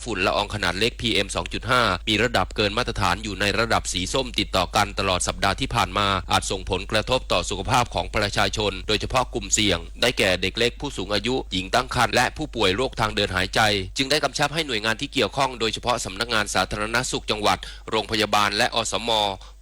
ฝุ่นละอองขนาดเล็ก พีเอ็ม สองจุดห้า มีระดับเกินมาตรฐานอยู่ในระดับสีส้มติดต่อกันตลอดสัปดาห์ที่ผ่านมา อาจส่งผลกระทบต่อสุขภาพของประชาชน โดยเฉพาะกลุ่มเสี่ยง ได้แก่เด็กเล็ก ผู้สูงอายุ หญิงตั้งครรภ์ และผู้ป่วยโรคทางเดินหายใจ จึงได้กำชับให้หน่วยงานที่เกี่ยวข้อง โดยเฉพาะสำนักงานสาธารณสุขจังหวัด โรงพยาบาล และ อสม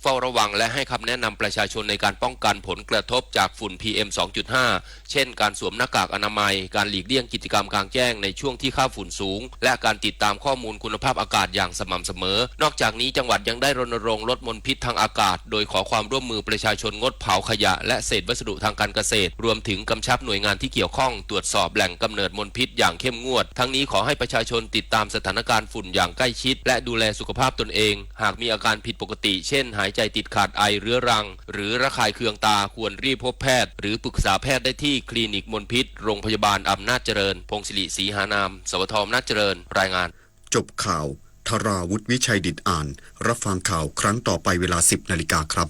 เฝ้าระวังและให้คำแนะนำประชาชนในการป้องกันผลกระทบจากฝุ่น พีเอ็ม สองจุดห้า เช่น การสวมหน้ากากอนามัย การหลีกเลี่ยงกิจกรรมกลางแจ้งในช่วงที่ค่าฝุ่นสูง และการติดตามข้อมูลคุณภาพอากาศอย่างสม่ำเสมอ นอกจากนี้จังหวัดยังได้รณรงค์ลดมลพิษทางอากาศ โดยขอความร่วมมือประชาชนงดเผาขยะและเศษวัสดุทางการเกษตร รวมถึงกำชับหน่วยงานที่เกี่ยวข้องตรวจสอบแหล่งกำเนิดมลพิษอย่างเข้มงวด ทั้งนี้ขอให้ประชาชนติดตามสถานการณ์ฝุ่นอย่างใกล้ชิด และดูแลสุขภาพตนเอง หากมีอาการผิดปกติ เช่น หายใจติดขัด ไอเรื้อรัง หรือระคายเคืองตา ควรรีบพบแพทย์ หรือปรึกษาแพทย์ได้ที่คลินิกมลพิษ โรงพยาบาลอำนาจเจริญ พงศิริ ศรีหานาม สวท อำนาจเจริญ รายงาน จบข่าว ธราวุฒิ วิชัยดิตอ่าน รับฟังข่าวครั้งต่อไปเวลา สิบนาฬิกาครับ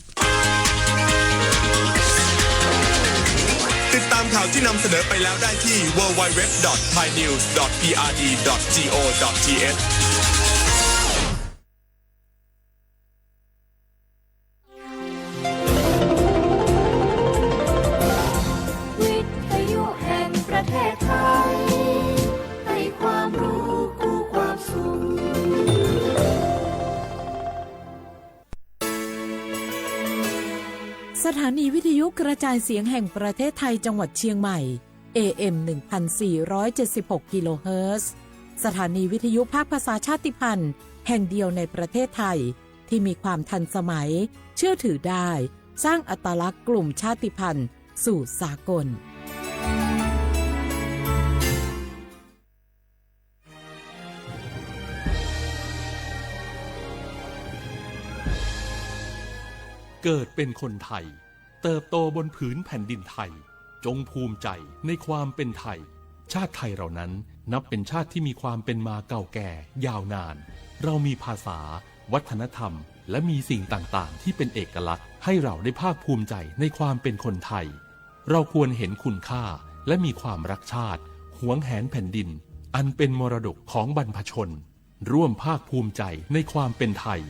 ติดตามข่าวที่นำเสนอไปแล้วได้ที่ ดับเบิลยู ดับเบิลยู ดับเบิลยู ดอท ไทยนิวส์ ดอท พีอาร์ดี ดอท จี โอ ดอท ที เอช วิทยุแห่งประเทศไทย ให้ความรู้คู่ความสุข สถานีวิทยุกระจายเสียงแห่งประเทศไทยจังหวัดเชียงใหม่ เอ เอ็ม หนึ่งพันสี่ร้อยเจ็ดสิบหก กิโลเฮิรตซ์ สถานีวิทยุภาคภาษาชาติพันธุ์แห่งเดียวในประเทศไทย ที่มีความทันสมัย เชื่อถือได้ สร้างอัตลักษณ์กลุ่มชาติพันธุ์สู่สากล เกิดเป็นคนไทย เติบโตบนผืนแผ่นดินไทย จงภูมิใจในความเป็นไทย ชาติไทยเรานั้นนับเป็นชาติที่มีความเป็นมาเก่าแก่ยาวนาน เรามีภาษา วัฒนธรรม และมีสิ่งต่างๆ ที่เป็นเอกลักษณ์ ให้เราได้ภาคภูมิใจในความเป็นคนไทย เราควรเห็นคุณค่า และมีความรักชาติ หวงแหนแผ่นดิน อันเป็นมรดกของบรรพชน ร่วมภาคภูมิใจในความเป็นไทย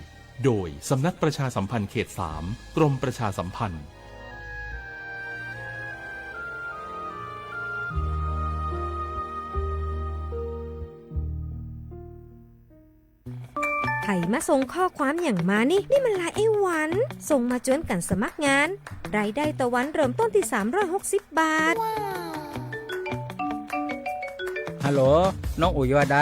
โดยสำนักประชาสัมพันธ์เขตสาม กรมประชาสัมพันธ์ ใผมาส่งข้อความอย่างมานี่ นี่มันไลน์ไอ้หวัน ส่งมาจวนกั๋นสมัครงาน รายได้ต่อวันเริ่มต้นที่สามร้อยหกสิบบาท ฮัลโหล น้องอุ๋ยว่าใด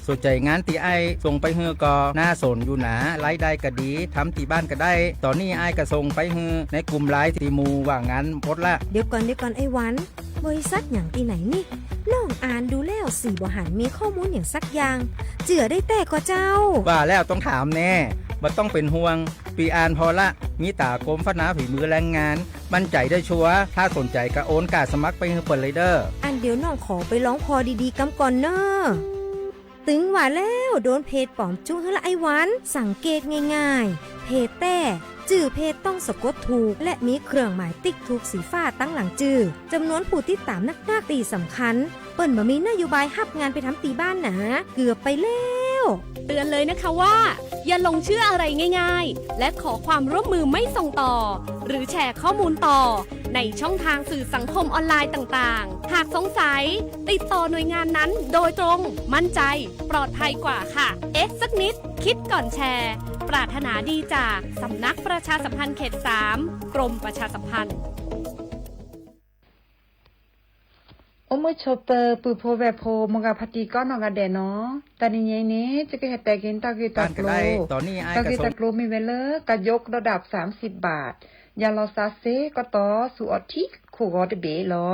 สนใจ๋งานตี้อ้ายส่งไปหื้อก่อ น่าสนอยู่หนา รายได้ก็ดี ทำตี้บ้านก็ได้ ต๋อนนี้อ้ายก็ส่งไปหื้อในกลุ่มไลน์ตี้หมู่ว่างงานหมดละ เดี๋ยวก่อน เดี๋ยวก่อนไอ้หวัน บริษัทหยังตี้ไหนนี่ น้องอ่านดูแล้วสี่บ่หันมีข้อมูลหยังสักอย่าง เจื้อได้แต๊ก่อเจ้า ว่าแล้วต้องถามแน่ บ่ต้องเป๋นห่วง ปี้อ่านผ่อละ มีต๋ากรมพัฒนาฝีมือแรงงาน มั่นใจ๋ได้ชัวร์ ถ้าสนใจ๋ก็โอนการสมัครไปหื้อเปิ้นเลยเด้อ อันเดี๋ยวน้องขอไปลองผ่อดีๆ กำก่อนเน่อ ตึงว่าแล้ว โดนเพจป๋อมจุ๊หื้อละไอ้หวัน สังเกตง่ายๆ เพจแต๊ จื้อเพจต้องสะกดถูก และมีเครื่องหมายติ๊กถูกสีฟ้าตังหลังจื้อ จำนวนผู้ติดต๋ามนักๆ ตี้สำคัญ เปิ้นบ่มีนโยบายฮับงานไปทำตี้บ้านหนา เกือบไปแล้ว เตือนเลยนะคะว่า อย่าหลงเชื่ออะไรง่ายๆ และขอความร่วมมือไม่ส่งต่อ หรือแชร์ข้อมูลต่อ ในช่องทางสื่อสังคมออนไลน์ต่างๆ หากสงสัย ติดต่อหน่วยงานนั้นโดยตรง มั่นใจ ปลอดภัยกว่าค่ะ เอ๊ะสักนิด คิดก่อนแชร์ ปรารถนาดีจากสำนักประชาสัมพันธ์เขตสาม กรมประชาสัมพันธ์ အိၣ်မုာ်ဆိးပၢၤ ပုၢ်ဖိဝဲၢ်ဖိ မိၢ်ဂၤဖါတံၢ်ကိးနီၢ်ဂၤဒဲးနီၤ, တနံၤညါအံၤန့ၣ် ယကဟဲတဲက့ၤတၢ်ဂ့ၢ်တၢ်ကျိၤ, တၢ်ဂ့ၢ်တၢ်ကျိၤမ့ၢ်ဝဲလၢ ကယိကဒီးဒၣ် สามสิบบาท ယၤလီၤစးစ့ၢ်ကီးတီၢ် စူးအီၣ်ထံခိၣ်ဂီၤတဘ့ၣ်လီၤ.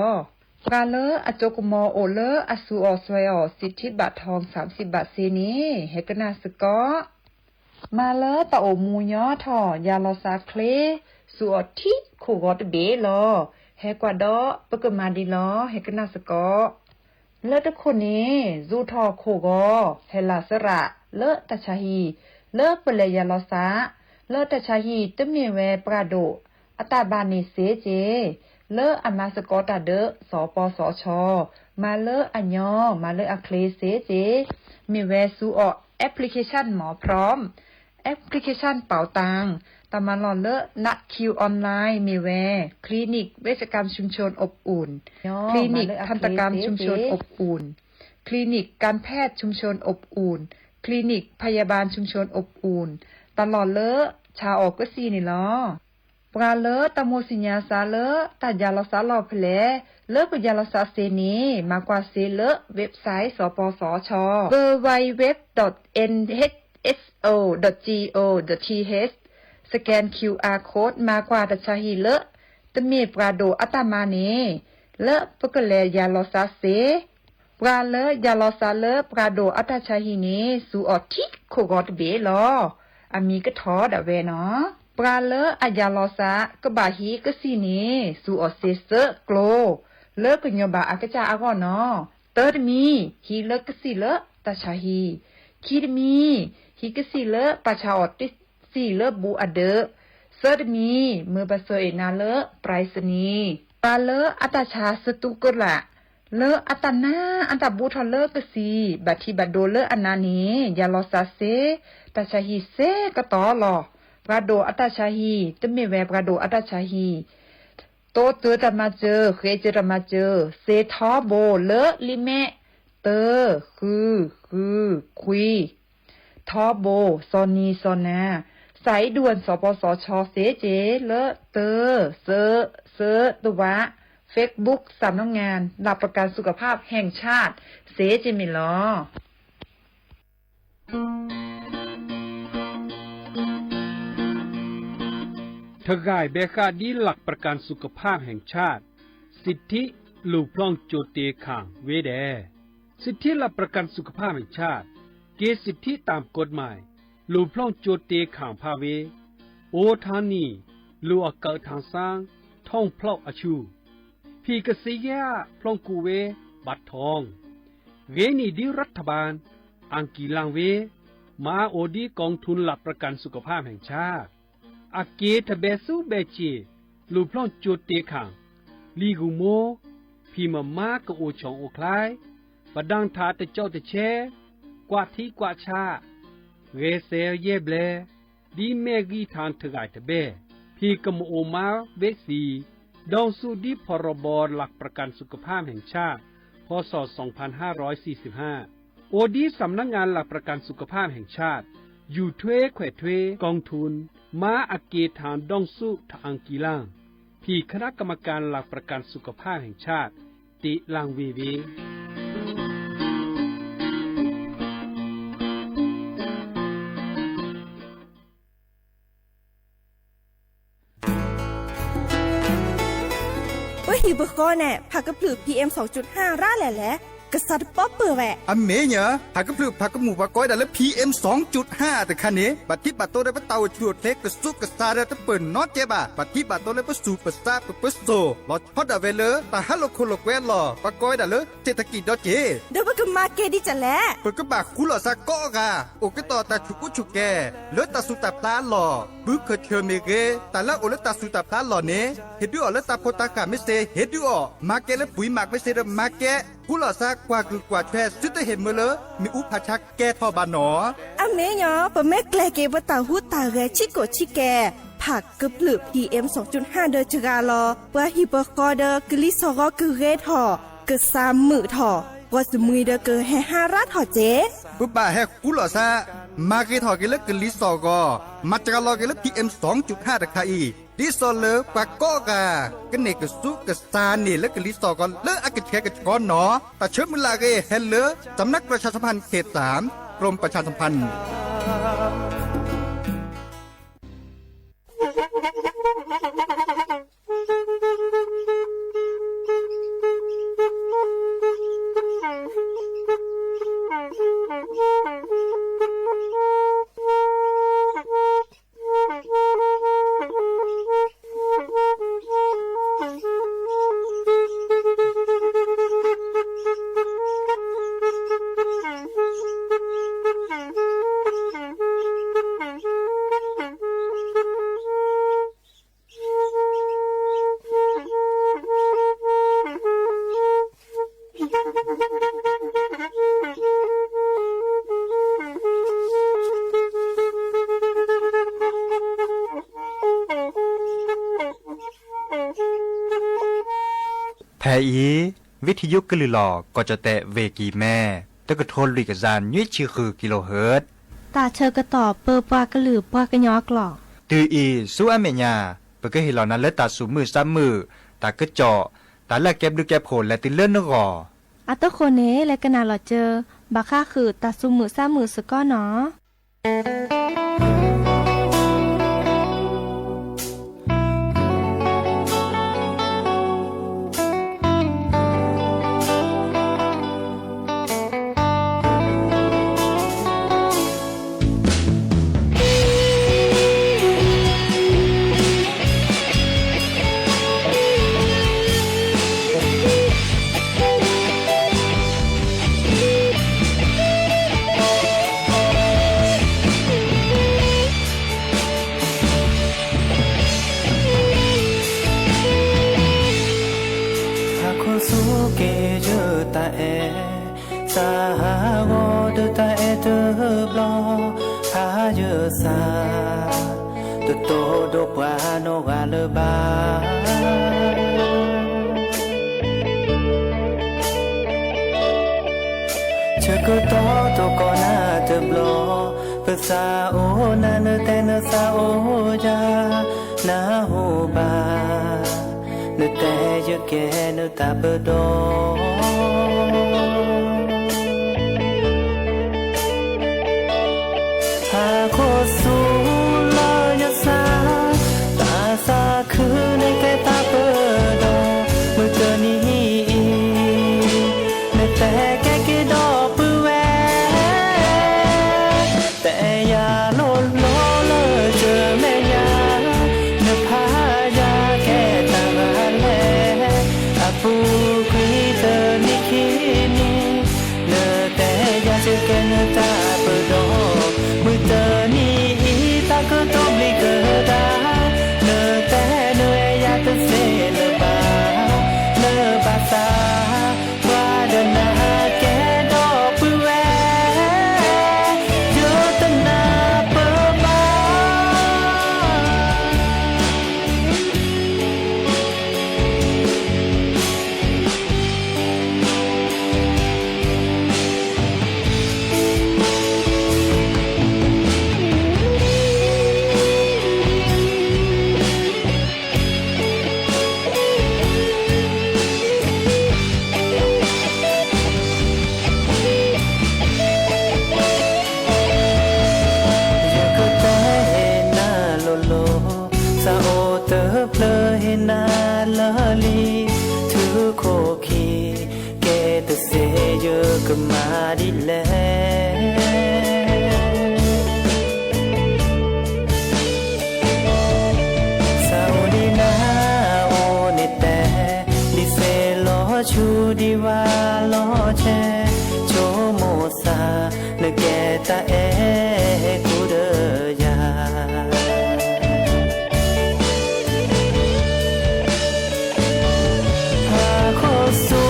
ပှၤလၢအစိကမီၤအိၣ်လၢအစူးအီၣ်စွဲအီၣ် စံးထံဘၣ်ထီၣ် สามสิบบาท စ့ၢ်န့ၣ် ဟဲကနၣ်စ့ၢ်ကီး မၤလၢတၢ်အိၣ်မူညီထီၣ် ယၤလီၤစးချ့ စူးအီၣ်ထံခိၣ်ဂီၤတဘ့ၣ်လီၤ. ဟဲကွၢ်ဒီး ပကမၤဒ်လီၤ ဟဲကနၣ်စ့ၢ်ကီး. လၢတခိၣ်န့ၣ် စူးထီၣ်ခိၣ်ဂီၤ ဟဲလၢစရး လၢတၢ်ဆါဟံၣ် လၢပလဲၤယၤလီၤစး လၢတၢ်ဆါဟံၣ်တမ့ၢ်ဝဲပှၤဒိၣ်အတၢ်ဘၣ်န့ၣ်စ့ၢ်ကီး လၢအမၤသကိးတၢ်ဒီး စီၤပီစီၤဆီ, မၤလၢအညီ မၤလၢအချ့စ့ၢ်ကီး, မ့ၢ်ဝဲဆူအီၤ application မ့ၢ် Chrome application ပီၣ်တၢ်, တၢ်မၤလီၢ်လၢ နးၣ်ခံ online မ့ၢ်ဝဲ Clinic Vet Secam Chumpchon Opun, Clinic Than Takam Chumpchon Opun, Clinic Kan Phet Chumpchon Opun, Clinic Phayaban Chumpchon Opun, တၢ်လီၢ်လၢဆါအီၤကစံၣ်န့ၣ်လီၤ. ပှၤလၢတၢ်မိၣ်သ့ၣ်ညါစးလၢ တၢ်ယၤလီၤစးလီၢ်ဖဲလဲၣ်, လၢပယၤလီၤစးစ့န့ၣ် မၤကွၢ်စ့လၢ website စီၤပီစီၤဆီ, www.nhso.go.th, scan QR code မၤကွၢ်တၢ်ဆါဟံၣ်လၢ တမ့ၢ်ပှၤဒိၣ်အတၢ်မၤန့ၣ် လၢပကလဲၤယၤလီၤစးစ့ ပှၤလၢယၤလီၤစးလၢပှၤဒိၣ်အတၢ်ဆါဟံၣ်န့ၣ် စူၤအီၤထံခိၣ်ဂီၤတဘ့ၣ်လီၤ. အမံၤကထီၣ်ဒၣ်ဝဲနီၤ. ပှၤလၢအယၤလီၤစးကဘၣ်ဟံးကစံၣ်န့ၣ် စူၤအီၤစ့စၢၣ်ကျိ လၢကညီၤဘၣ်အကစၢ်အဂီၢ်နီၤ. တၢတမံၤ ဟံးလၢကစံၣ်လၢတၢ်ဆါဟံၣ်, ခံတမံၤ ဟံးကစံၣ်လၢပာ်ဆါအီၤတစံၣ်လၢဘူးအဒၢး, သၢတမံၤ မၢပဆၢအ့ၣ်နၤလၢ ပြဲးစနံၤ. ပှၤလၢအတၢ်ဆါစတူးကလာ် လၢအတၢ်နါအတၢ်ဘူးထီၣ်လၢကစံၣ် ဘၣ်ထံးဘၣ်ဒိလၢအနါန့ၣ် ယၤလီၤစးစ့ တၢ်ဆါဟံၣ်စ့ကတီၢ်လီၤ. ပှၤဒိၣ်အတၢ်ဆါဟံၣ် တမ့ၢ်ဝဲပှၤဒိၣ်အတၢ်ဆါဟံၣ် တိစၢၤတၢ်မၤစၢၤ ဃ့စၢၤတၢ်မၤစၢၤ စ့ထီဘိလၢလံာ်မဲာ် တၢ ဃု ဃု ခွံ ထီဘိ စီၤနံၤစီၤနၤ စးအံၤဒူၣ်ဝဲစီၤပီစီၤဆီစ့က့လၢ တၢ စၢ စၢ တဝး Facebook สำนักงานหลักประกันสุขภาพแห่งชาติ စ့က့မ့ၢ်လီၤ. တဂၤဘဲဃာ်ဒ်လၢ်ပြကၣ်စုကဖၣ်ဟဲၣ်ဆၣ် สิทธิ လူၢ်ဖျီၣ်ကၠိတ့ၢ်ခၣ်ဝဲဒဲး สิทธิหลักประกันสุขภาพแห่งชาติ က့ สิทธิตามกฎหมาย လူၢ်ဖျီၣ်ကၠိတ့ၢ်ခၣ်ဖးဝဲ အိၣ်ထီၣ်နံၣ် လူၢ်အကၢၣ်ထၣ်စၣ် ထီၣ်ဖျီၣ်အဆူၣ် ဖံးကစံယါဖျီၣ်ကူးဝဲ ဘၣ်ထီၣ် ဂ့ၤန့ၢ်ဒ်ရးထဘၢၣ် အၣ်ကံၣ်လၣ်ဝဲ မၤအိၣ်ဒ် กองทุนหลักประกันสุขภาพแห่งชาติ အက့ၤတဘဲဆူဘဲစ့ၣ် လူၢ်ဖျီၣ်ကၠိတ့ၢ်ခၣ် လံာ်ဂူာ်မိၢ် ဖံးမၤမါကအိၣ်ဆီၣ်အိၣ်ချါ ပဒၣ်ထၣ်တကၠီၣ်တဆဲ ကွၢ်ထံကွၢ်ဆး ဂဲၤစဲးယဲၢ်ဘျဲၣ် ဒ်မဲာ်ဂံၢ်ထၣ်တဂၤတဘဲၣ် ဖံးကမၤအိၣ်မါဝဲစ့ၢ် ဒီးဆူၣ်ဒ် พรบหลักประกันสุขภาพแห่งชาติ พ.ศ. สองพันห้าร้อยสี่สิบห้า အိၣ်ဒ် สำนักงานหลักประกันสุขภาพแห่งชาติ ယူၢ်ထွဲခွဲးထွဲ กองทุน မၤအက့ၢ်ထၣ်ဒီးဆူၣ်ထၣ်အၣ်ကံၣ်လၣ် ဖံး คณะกรรมการหลักประกันสุขภาพแห่งชาติ တ့လၢ်ဝ့ၢ်ဝ့ၢ် ပဟံၣ်ပဃီန့ၣ် ဖးကဖျၢၣ် PM စီၤကၠူၣ်ဟၣ်ရၣ်လဲၣ်လဲၣ်, ကစးတပီၢ်ပၢၢ်ဝဲ. အမ့ၢ်ညီ, ဖးကဖျၢၣ်ဖးကမူၣ်ပှၤကိးဝဲဒၣ်လၢ PM စီၤကၠူၣ်ဟၣ်တခါန့ၣ် ဘၣ်ထံးဘၣ်တိၤဒီးပတၢ်အိၣ်ဆူၣ်အိၣ်ချ့ကစူးကစါဒီးတပၢၢ်နီတကဲဘၣ်, ဘၣ်ထံးဘၣ်တိၤလၢပစူၢ်ပစါပပၢဆှၢ, လီၤဆီဒၣ်ဝဲလၢ တၢ်ဟးလိာ်ခိၣ်လိာ်ကွဲအလီၢ် ပှၤကိးဝဲဒၣ်လၢ เศรษฐกิจ ဒီးက့ၤ ဒီးပကမၤကဲဒ်လဲၣ်. ပကဘၣ်ဃူလိာ်သးကိးဂၤ အိၣ်က့ၤဒီးတၢ်ဆူၣ်ကူဆူၣ်ကဲ လၢတၢ်ဆူၣ်တၢ်ဖျါအလီၢ်, ဘုခၢၣ်ဆၢၣ်မ့ၢ်ဂ့ၤ, တၢ်လၢအအိၣ်လၢတၢ်ဆူၣ်တၢ်ဖျါအလီၢ်န့ၣ် ဟ့ၣ်ဒုးအီၤလၢတၢ်ဖိတၢ်ဃၢ်မ့ၢ်စ့ၢ် ဟ့ၣ်ဒုးအီၤ, မၤကဲလၢပှၤမၤကမ့ၢ်စ့ၢ်ဒီးမၤကဲ, ဃူလိာ်သးကွၢ်ဂုာ်ကွၢ်ထွဲ သုတဟ့ၣ်မၢလၢ မ့ၣ်အူဖးဆါကဲထီၣ်ဘၣ်နီၤ. အမ့ၢ်ညီ, ပမ့ၢ်ကျဲၤက့ၤပတၢ်ဟူးတၢ်ဂဲၤဆံးကိာ်ဆံးကဲ, ဖးကဖျၢၣ် PM စီၤကၠူၣ်ဟၣ်ဒီးတဂၤလီၤ. ပှၤဟံၣ်ပဃီဒီးကလံၤစိးဂီၤကဂ့ၤထီၣ်, ကစၢ်မုာ်ထီၣ်, ပှၤစမှံၤဒီးကဟဲဟါရၣ်ထီၣ်က့ၤ. ပဘၣ်ဟဲဃူလိာ်သး, မၤဂ့ၤထီၣ်က့ၤလၢကလံၤစိးဂီၤ, မၤစှၤလီၤက့ၤလၢ PM စီၤကၠူၣ်ဟၣ်တခါအံၤ, ဒ်သိးလၢပှၤကိးဂၤ ကန့ၢ်ကစူးကစါန့ၣ်လၢကလံၤစိးဂီၤလၢအကဆှဲကဆှီနီၤ. တၢ်ဆၢမုၢ်လၢ်အဂ့ၢ်ဟဲလၢ สำนักประชาสัมพันธ์เขตสาม กรมประชาสัมพันธ์ ဖဲအံၤ ဝံထံယိကလုာ်လီၤ ကီၢ်ကၠီၣ်တဲၣ် ဝ့ၢ်ကံၢ်မဲ တကထိလွံၢ်ကယၤနွံဆံဃု kilohertz တၢ်ဆၢကတီၢ်ပၢပှၤကလုာ်ပှၤကညီအကျိာ် တုၤအံၤဆူအမဲာ်ညါ ပကဟ့ၣ်လီၤနၤလၢတၢ်သူၣ်မုာ်သးမုာ် တၢ်ကစီၣ် တၢ်လၢအကဲဘျုးကဲဖှိၣ်လဲၤတုၤလၢနဂီၢ် အတဃိန့ၣ် လဲၤကနၣ်လီၤစၢၤ ဘၣ်ဃးဃုာ်တၢ်သူၣ်မုာ်သးမုာ်စ့ၢ်ကီးနီၤ. ဟါခီဆူက့ၤယတၢ်အဲၣ် စးဟးဂီၤဒီးတၢ်အဲၣ်တဘျီ ဖးယစၢ် တတိၢ်ဒီးပှၤနီၢ်ဂၤလၢၤဘၣ်. ဆၢကတီၢ်တကီၢ်နၤတဘျီ ပသးအိၣ်နၤ နတဲနသးအိၣ်ယၤ နၢ်ဟူဘၣ် နတဲယကဲနတၢ်ပဒီ ဟါခီဆူလၢယသး တၢ်သးခုန့ၣ်ကဲတၢ်ပဒီ မုၢ်တနံၤအံၤ နတဲကဲက့ၤဒီးပုၢ်ဝဲၢ် တဲယၤလိၤလိၤလၢယမဲာ်ညါ နဖးယၤကဲတၢ်ဂၤလဲၣ် အပူၤကွံာ်တနံၣ်ခံနံၣ် နတဲယၤယကဲနတၢ်ပဒီ မုၢ်တနံၤအံၤ တၢ်ကတိၤဘျံးကဒါ နတဲနအဲၣ်ယၤတသ့လၢၤဘၣ် လၢဘၣ်သး ပှၤဒီးနၤကဲဒီးပုၢ်ဝဲၢ် ယတနၢ်ပၢၢ်ဘၣ်. ယကတဲနၤလိၤလိၤ သးအိၣ်တဖျၢၣ်ဟ့ၣ်နၤလၢာ်လံ ထုးခိၣ်ခံ ကဲတသ့ယကမၤဒ်လဲၣ် သးအိၣ်ဒံးနၤအိၣ်န့ၣ်တဲ ဒ်သ့ၣ်လီၤဆူဒံးဝါလီၤဆဲး ဆိကမိၣ်သး နကဲတၢ်အဲၣ်ကူဒီးယၤ ဟါခီဆူ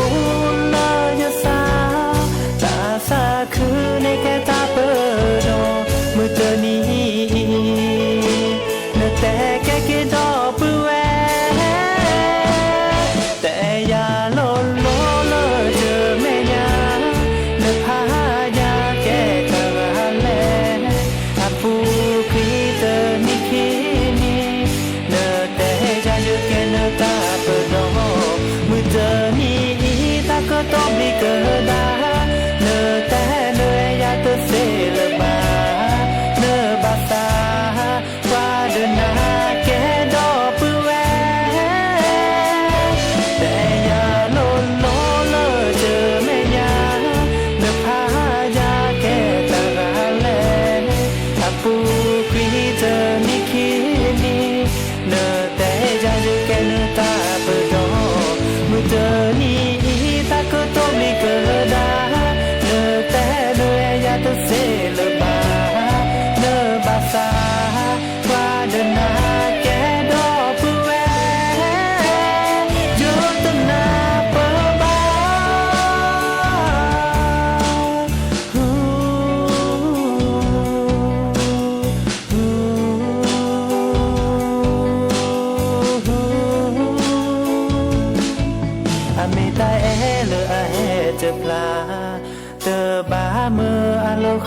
လၢယသး တၢ်သးခုန့ၣ်ကဲတၢ်ပဒီ မုၢ်တနံၤအံၤ နတဲကဲက့ၤဒီးပုၢ်ဝဲၢ် တဲယၤလိၤလိၤလၢယမဲာ်ညါ နဖးယၤကဲတၢ်ဂၤလဲၣ်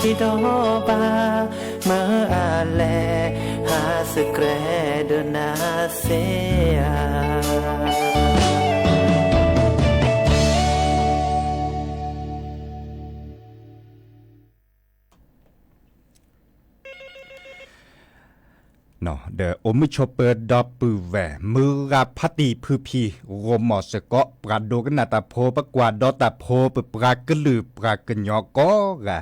ဒီးဘၣ်မၢအလဲၤဟးစကြဲးဒီးနၤစ့ဧါ. ဒီးအိၣ်မုာ်ဆိးပၢၤဒီပုၢ်ဝဲၢ် မုၢ်ဂၤဖါတံၢ်ဖုဖံ ဂီၤမီၢ်စ့ၢ်ကီး ပှၤဒိကနၣ်တၢ်ဖိ ပကွၢ်ဒီတၢ်ဖိ ပပှၤကလုာ်ပှၤကညီကိးဂၤ,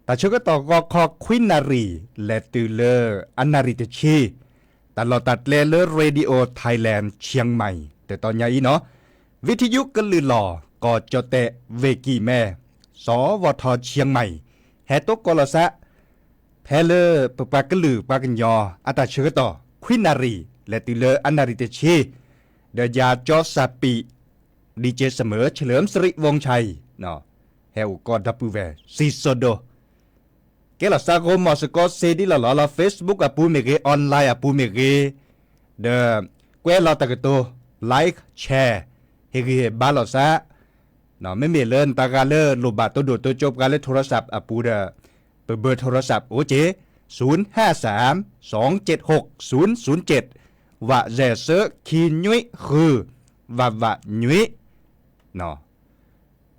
တၢ်ဆၢကတီၢ်ဂီၤခီခွံနၣ်ရံၣ် လဲၤတုၤလၢအနၣ်ရံၣ်တဆံ, တၢ်လီၢ်တၢ်ကျဲလၢ Radio Thailand Chiang Mai တတီၤညါအံၤနီၤ, ဝံထယုကလုၢ်လီၢ် ကီၢ်ကၠီၣ်တဲၣ် ဝ့ၢ်ကံၢ်မဲ, စီၤဝီၤထီၣ် Chiang Mai ဟဲတိကိးလီၤသး ဖဲလၢပပှၤကလုာ်ပှၤကညီအတၢ်ဆၢကတီၢ် ခွံနၣ်ရံၣ် လဲၤတုၤလၢအနၣ်ရံၣ်တဆံ, ဒီးယၤကၠီစၢ်ပံး DJ Summer เฉลิมสิริวงศ์ชัย ဟဲအိၣ်ကီးဒီပုၢ်ဝဲၢ် စံၣ်စိၤဒိၣ် ကဲလီၤသးဂီၤမီၢ်စ့ၢ်ကီး စ့ဒ်လီၢ်လီၢ်လၢ Facebook အပူၤမ့ၢ်ဂ့ၤ online အပူၤမ့ၢ်ဂ့ၤ, ဒီးကွဲးလီၤတၢ်ကတိၤ like share ဟ့ၣ်ဂံၢ်ဟ့ၣ်ဘါလီၤသး, မ့မ့ၢ်လၢနတၢ်ဂၤလၢလိၣ်ဘၣ်တိၢ်ဒိၣ်တိစၢၤပှၤလၢ โทรศัพท์ အပူၤဒီး ပ เบอร์โทรศัพท์ အိၣ်က့ၤ ศูนย์ห้าสาม สองเจ็ดหก ศูนย์ศูนย์เจ็ด ဝးစဲးသၢ ခံနွံဃု ဝးဝးနွံ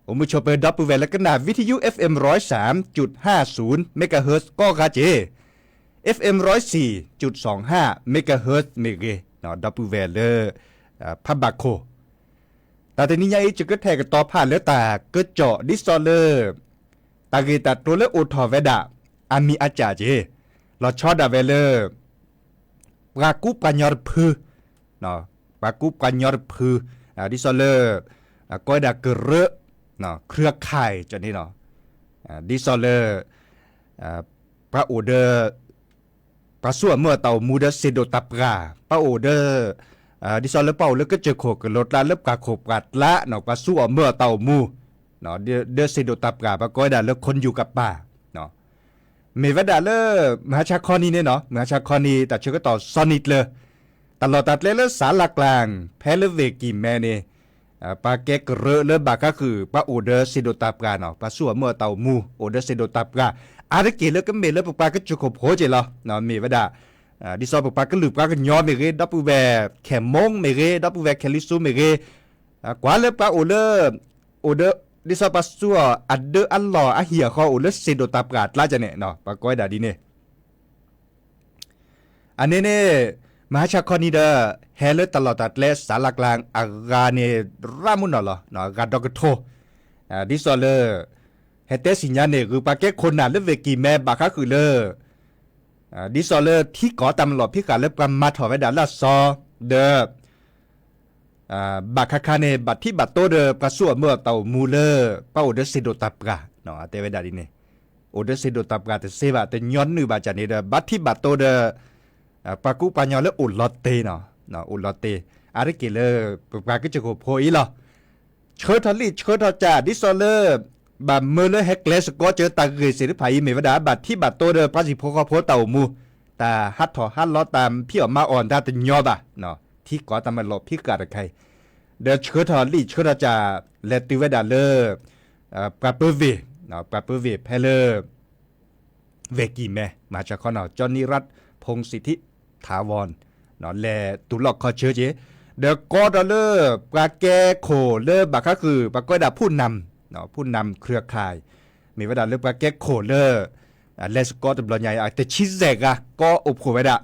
အိၣ်မုာ်ဆိးပၢၤဒီပုၢ်ဝဲၢ်လၢကနၣ် ဝံထယု FM ร้อยสามจุดห้าศูนย์ megahertz ကိးဂၤက့ၤ FM ร้อยสี่จุดสองห้า megahertz မ့ၢ်ဂ့ၤ ဒီပုၢ်ဝဲၢ်လၢ ဖးဘၣ်ခိၣ် တၢ်တနံၤညါအံၤ ယကထဲးကတီၤဖးလၢတၢ်ကစီၣ်ဒ်သိးလၢ တၢ်ဂ့ၢ်တၢ်ကျိၤလၢအိၣ်ထီၣ်ဝဲဒၣ် အမံၤအစၢ်က့ၤ လီၤဆီဒၣ်ဝဲလၢ ပှၤကူပှၤညီတဖု ပှၤကူပှၤညီတဖု ဒ်သိးလၢ ကိးဝဲဒၣ်ကရၢ เครือข่าย န့ၣ်လီၤ. ဒ်သိးလၢ ပှၤအိၣ်ဒီး ပှၤဆူၣ်အမုၢ်အတၢ်အိၣ်မူဒီးစ့ၢ်ဒိၣ်တၢ်ပှၢ် ပှၤအိၣ်ဒီး ဒ်သိးလၢပှၤအိၣ်လၢကစၢၢ်ခိၣ်ကလိၤကျါလၢပှၤခိၣ်ပှၤကျါနီၤ ပှၤဆူၣ်အမုၢ်အတၢ်အိၣ်မူ ဒီးစ့ၢ်ဒိၣ်တၢ်ပှၢ် ပှၤကိးဝဲဒၣ်လၢ คนอยู่กับป่า မ့ၢ်ဝဲဒၣ်လၢ မဟါဆါခီနံၤန့ၣ်နီၤ မဟါဆါခီနံၤ တၢ်ဆၢကတီၢ်စီၤနံၤကျၢၤ တၢ်လီၢ်တၢ်ကျဲလၢ สารากลาง ဖဲလၢဝ့ၢ်ကံၢ်မဲန့ၣ် ပှၤကဲကရၢလၢဘၣ်ဃးဃုာ် ပှၤအိၣ်ဒီးစ့ၢ်ဒိၣ်တၢ်ပှၢ်နီၤ ပှၤဆူၣ်အမုၢ်အတၢ်အိၣ်မူ အိၣ်ဒီးစ့ၢ်ဒိၣ်တၢ်ပှၢ် အါတက့ၢ်လၢကမ့ၢ်လၢပပှၤကစၢၢ်ခိၣ်ဖိက့ၤလီၤ. မ့ၢ်ဝဲဒၣ် ဒ်သိးပပှၤကလုာ်ပှၤကညီမ့ၢ်ဂ့ၤ ဒီပုၢ်ဝဲၢ်ခဲၣ်မိၣ်မ့ၢ်ဂ့ၤ ဒီပုၢ်ဝဲၢ်ခဲၣ်လံၤစိၤမ့ၢ်ဂ့ၤ ကွၢ်လၢပှၤအိၣ်လၢ အိၣ်ဒီး ဒ်သိးပှၤဆူၣ်အဒၢအလီၢ်အဟံၣ်အဃီအိၣ်လၢစ့ၢ်ဒိၣ်တၢ်ပှၢ်အကျါန့ၣ် ပှၤကိးဝဲဒၣ်ဒ်န့ၣ် အန့ၣ်န့ၣ် မဟါဆါခီနံၤဒီး ဟဲလၢတၢ်လီၢ်တၢ်ကျဲ สารากลาง အဂၤန့ၣ် ရၣ်မုၢ်နီၢ်လီၤ အဂၤဒီကထိ ဒ်သိးလၢ ဟဲတဲသ့ၣ်ညါန့ၣ် ဂုာ်ပှၤကဲခိၣ်နၢ်လၢဝ့ၢ်ကံၢ်မဲဘၣ်ဃးဃုာ်လၢ ဒ်သိးလၢထံကီၢ်တၢ်မၤလီၢ်ဖံးဃာ်လၢပှၤမၤထီၣ်ဝဲဒၣ်လၢအစီၤ ဒီး ဘၣ်ခါခါန့ၣ် ဘၣ်ထံၣ်ဘၣ်တိၢ်ဒီးပှၤဆူၣ်အမုၢ်အတၢ်အိၣ်မူလၢ ပှၤအိၣ်ဒီးစ့ၢ်ဒိၣ်တၢ်ပှၢ် တဲဝဲဒၣ်ဒ်န့ၣ် အိၣ်ဒီးစ့ၢ်ဒိၣ်တၢ်ပှၢ်တသ့ဘၣ် တညီနုၢ်ဘၣ်ကန့ၣ်ဒီး ဘၣ်ထံၣ်ဘၣ်တိၢ်ဒီး ပှၤကူပှၤညီလၢအိၣ်လီၤတ့ၢ်နီၤ အိၣ်လီၤတ့ၢ် အါတက့ၢ်လၢ ပပှၤကစၢၢ်ခိၣ်ဖိအံၤလီၤ. ဆၢထီၣ်လံာ်ဆၢထီၣ်ကၢ် ဒ်သိးလၢ ဘၣ်မၢလၢဟဲကျဲစ့ၢ်ကီးစၢၤတၢ်ဂ့ၢ်သ့ၣ်တဖၣ်အံၤ မ့ၢ်ဝဲဒၣ် ဘၣ်ထံၣ်ဘၣ်တိၢ်ဒီးပှၤဟံၣ်ဖိဃီဖိတၢ်အိၣ်မူ တၢ်ဟးထီၣ်ဟးလီၤတၢ်ဖံးအီၣ်မၤအီၣ်တၢ်တညီဘၣ် ထံကီၢ်တၢ်မၤလီၢ်ဖံးဃာ်တခါအံၤ ဒီးဆၢထီၣ်လံာ်ဆၢထီၣ်ကၢ် လဲၤတုၤဝဲဒၣ်လၢ ပှၤပၢဝ့ၢ် ပှၤပၢဝ့ၢ်ဖဲလၢ ဝ့ၢ်ကံၢ်မဲ မဟါဆါခီနီၤ เจ้านิรัติพงษ์สิทธิถาวร လဲၤတုၤလီၢ်ခီဆၢက့ၤ ဒီးကိးဒီးလၢ ပှၤကဲခိၣ်လၢဘၣ်ဃးဃုာ် ပှၤကိးဝဲဒၣ် ผู้นำ ผู้นำเครือข่าย မ့ၢ်ဝဲဒၣ်လၢပှၤကဲခိၣ်လၢ လဲၤစ့ၢ်ကီးတဘျီညါအံၤ တဆံယဲၢ်ဂၤ ကိးအိၣ်ဖှိၣ်ဝဲဒၣ်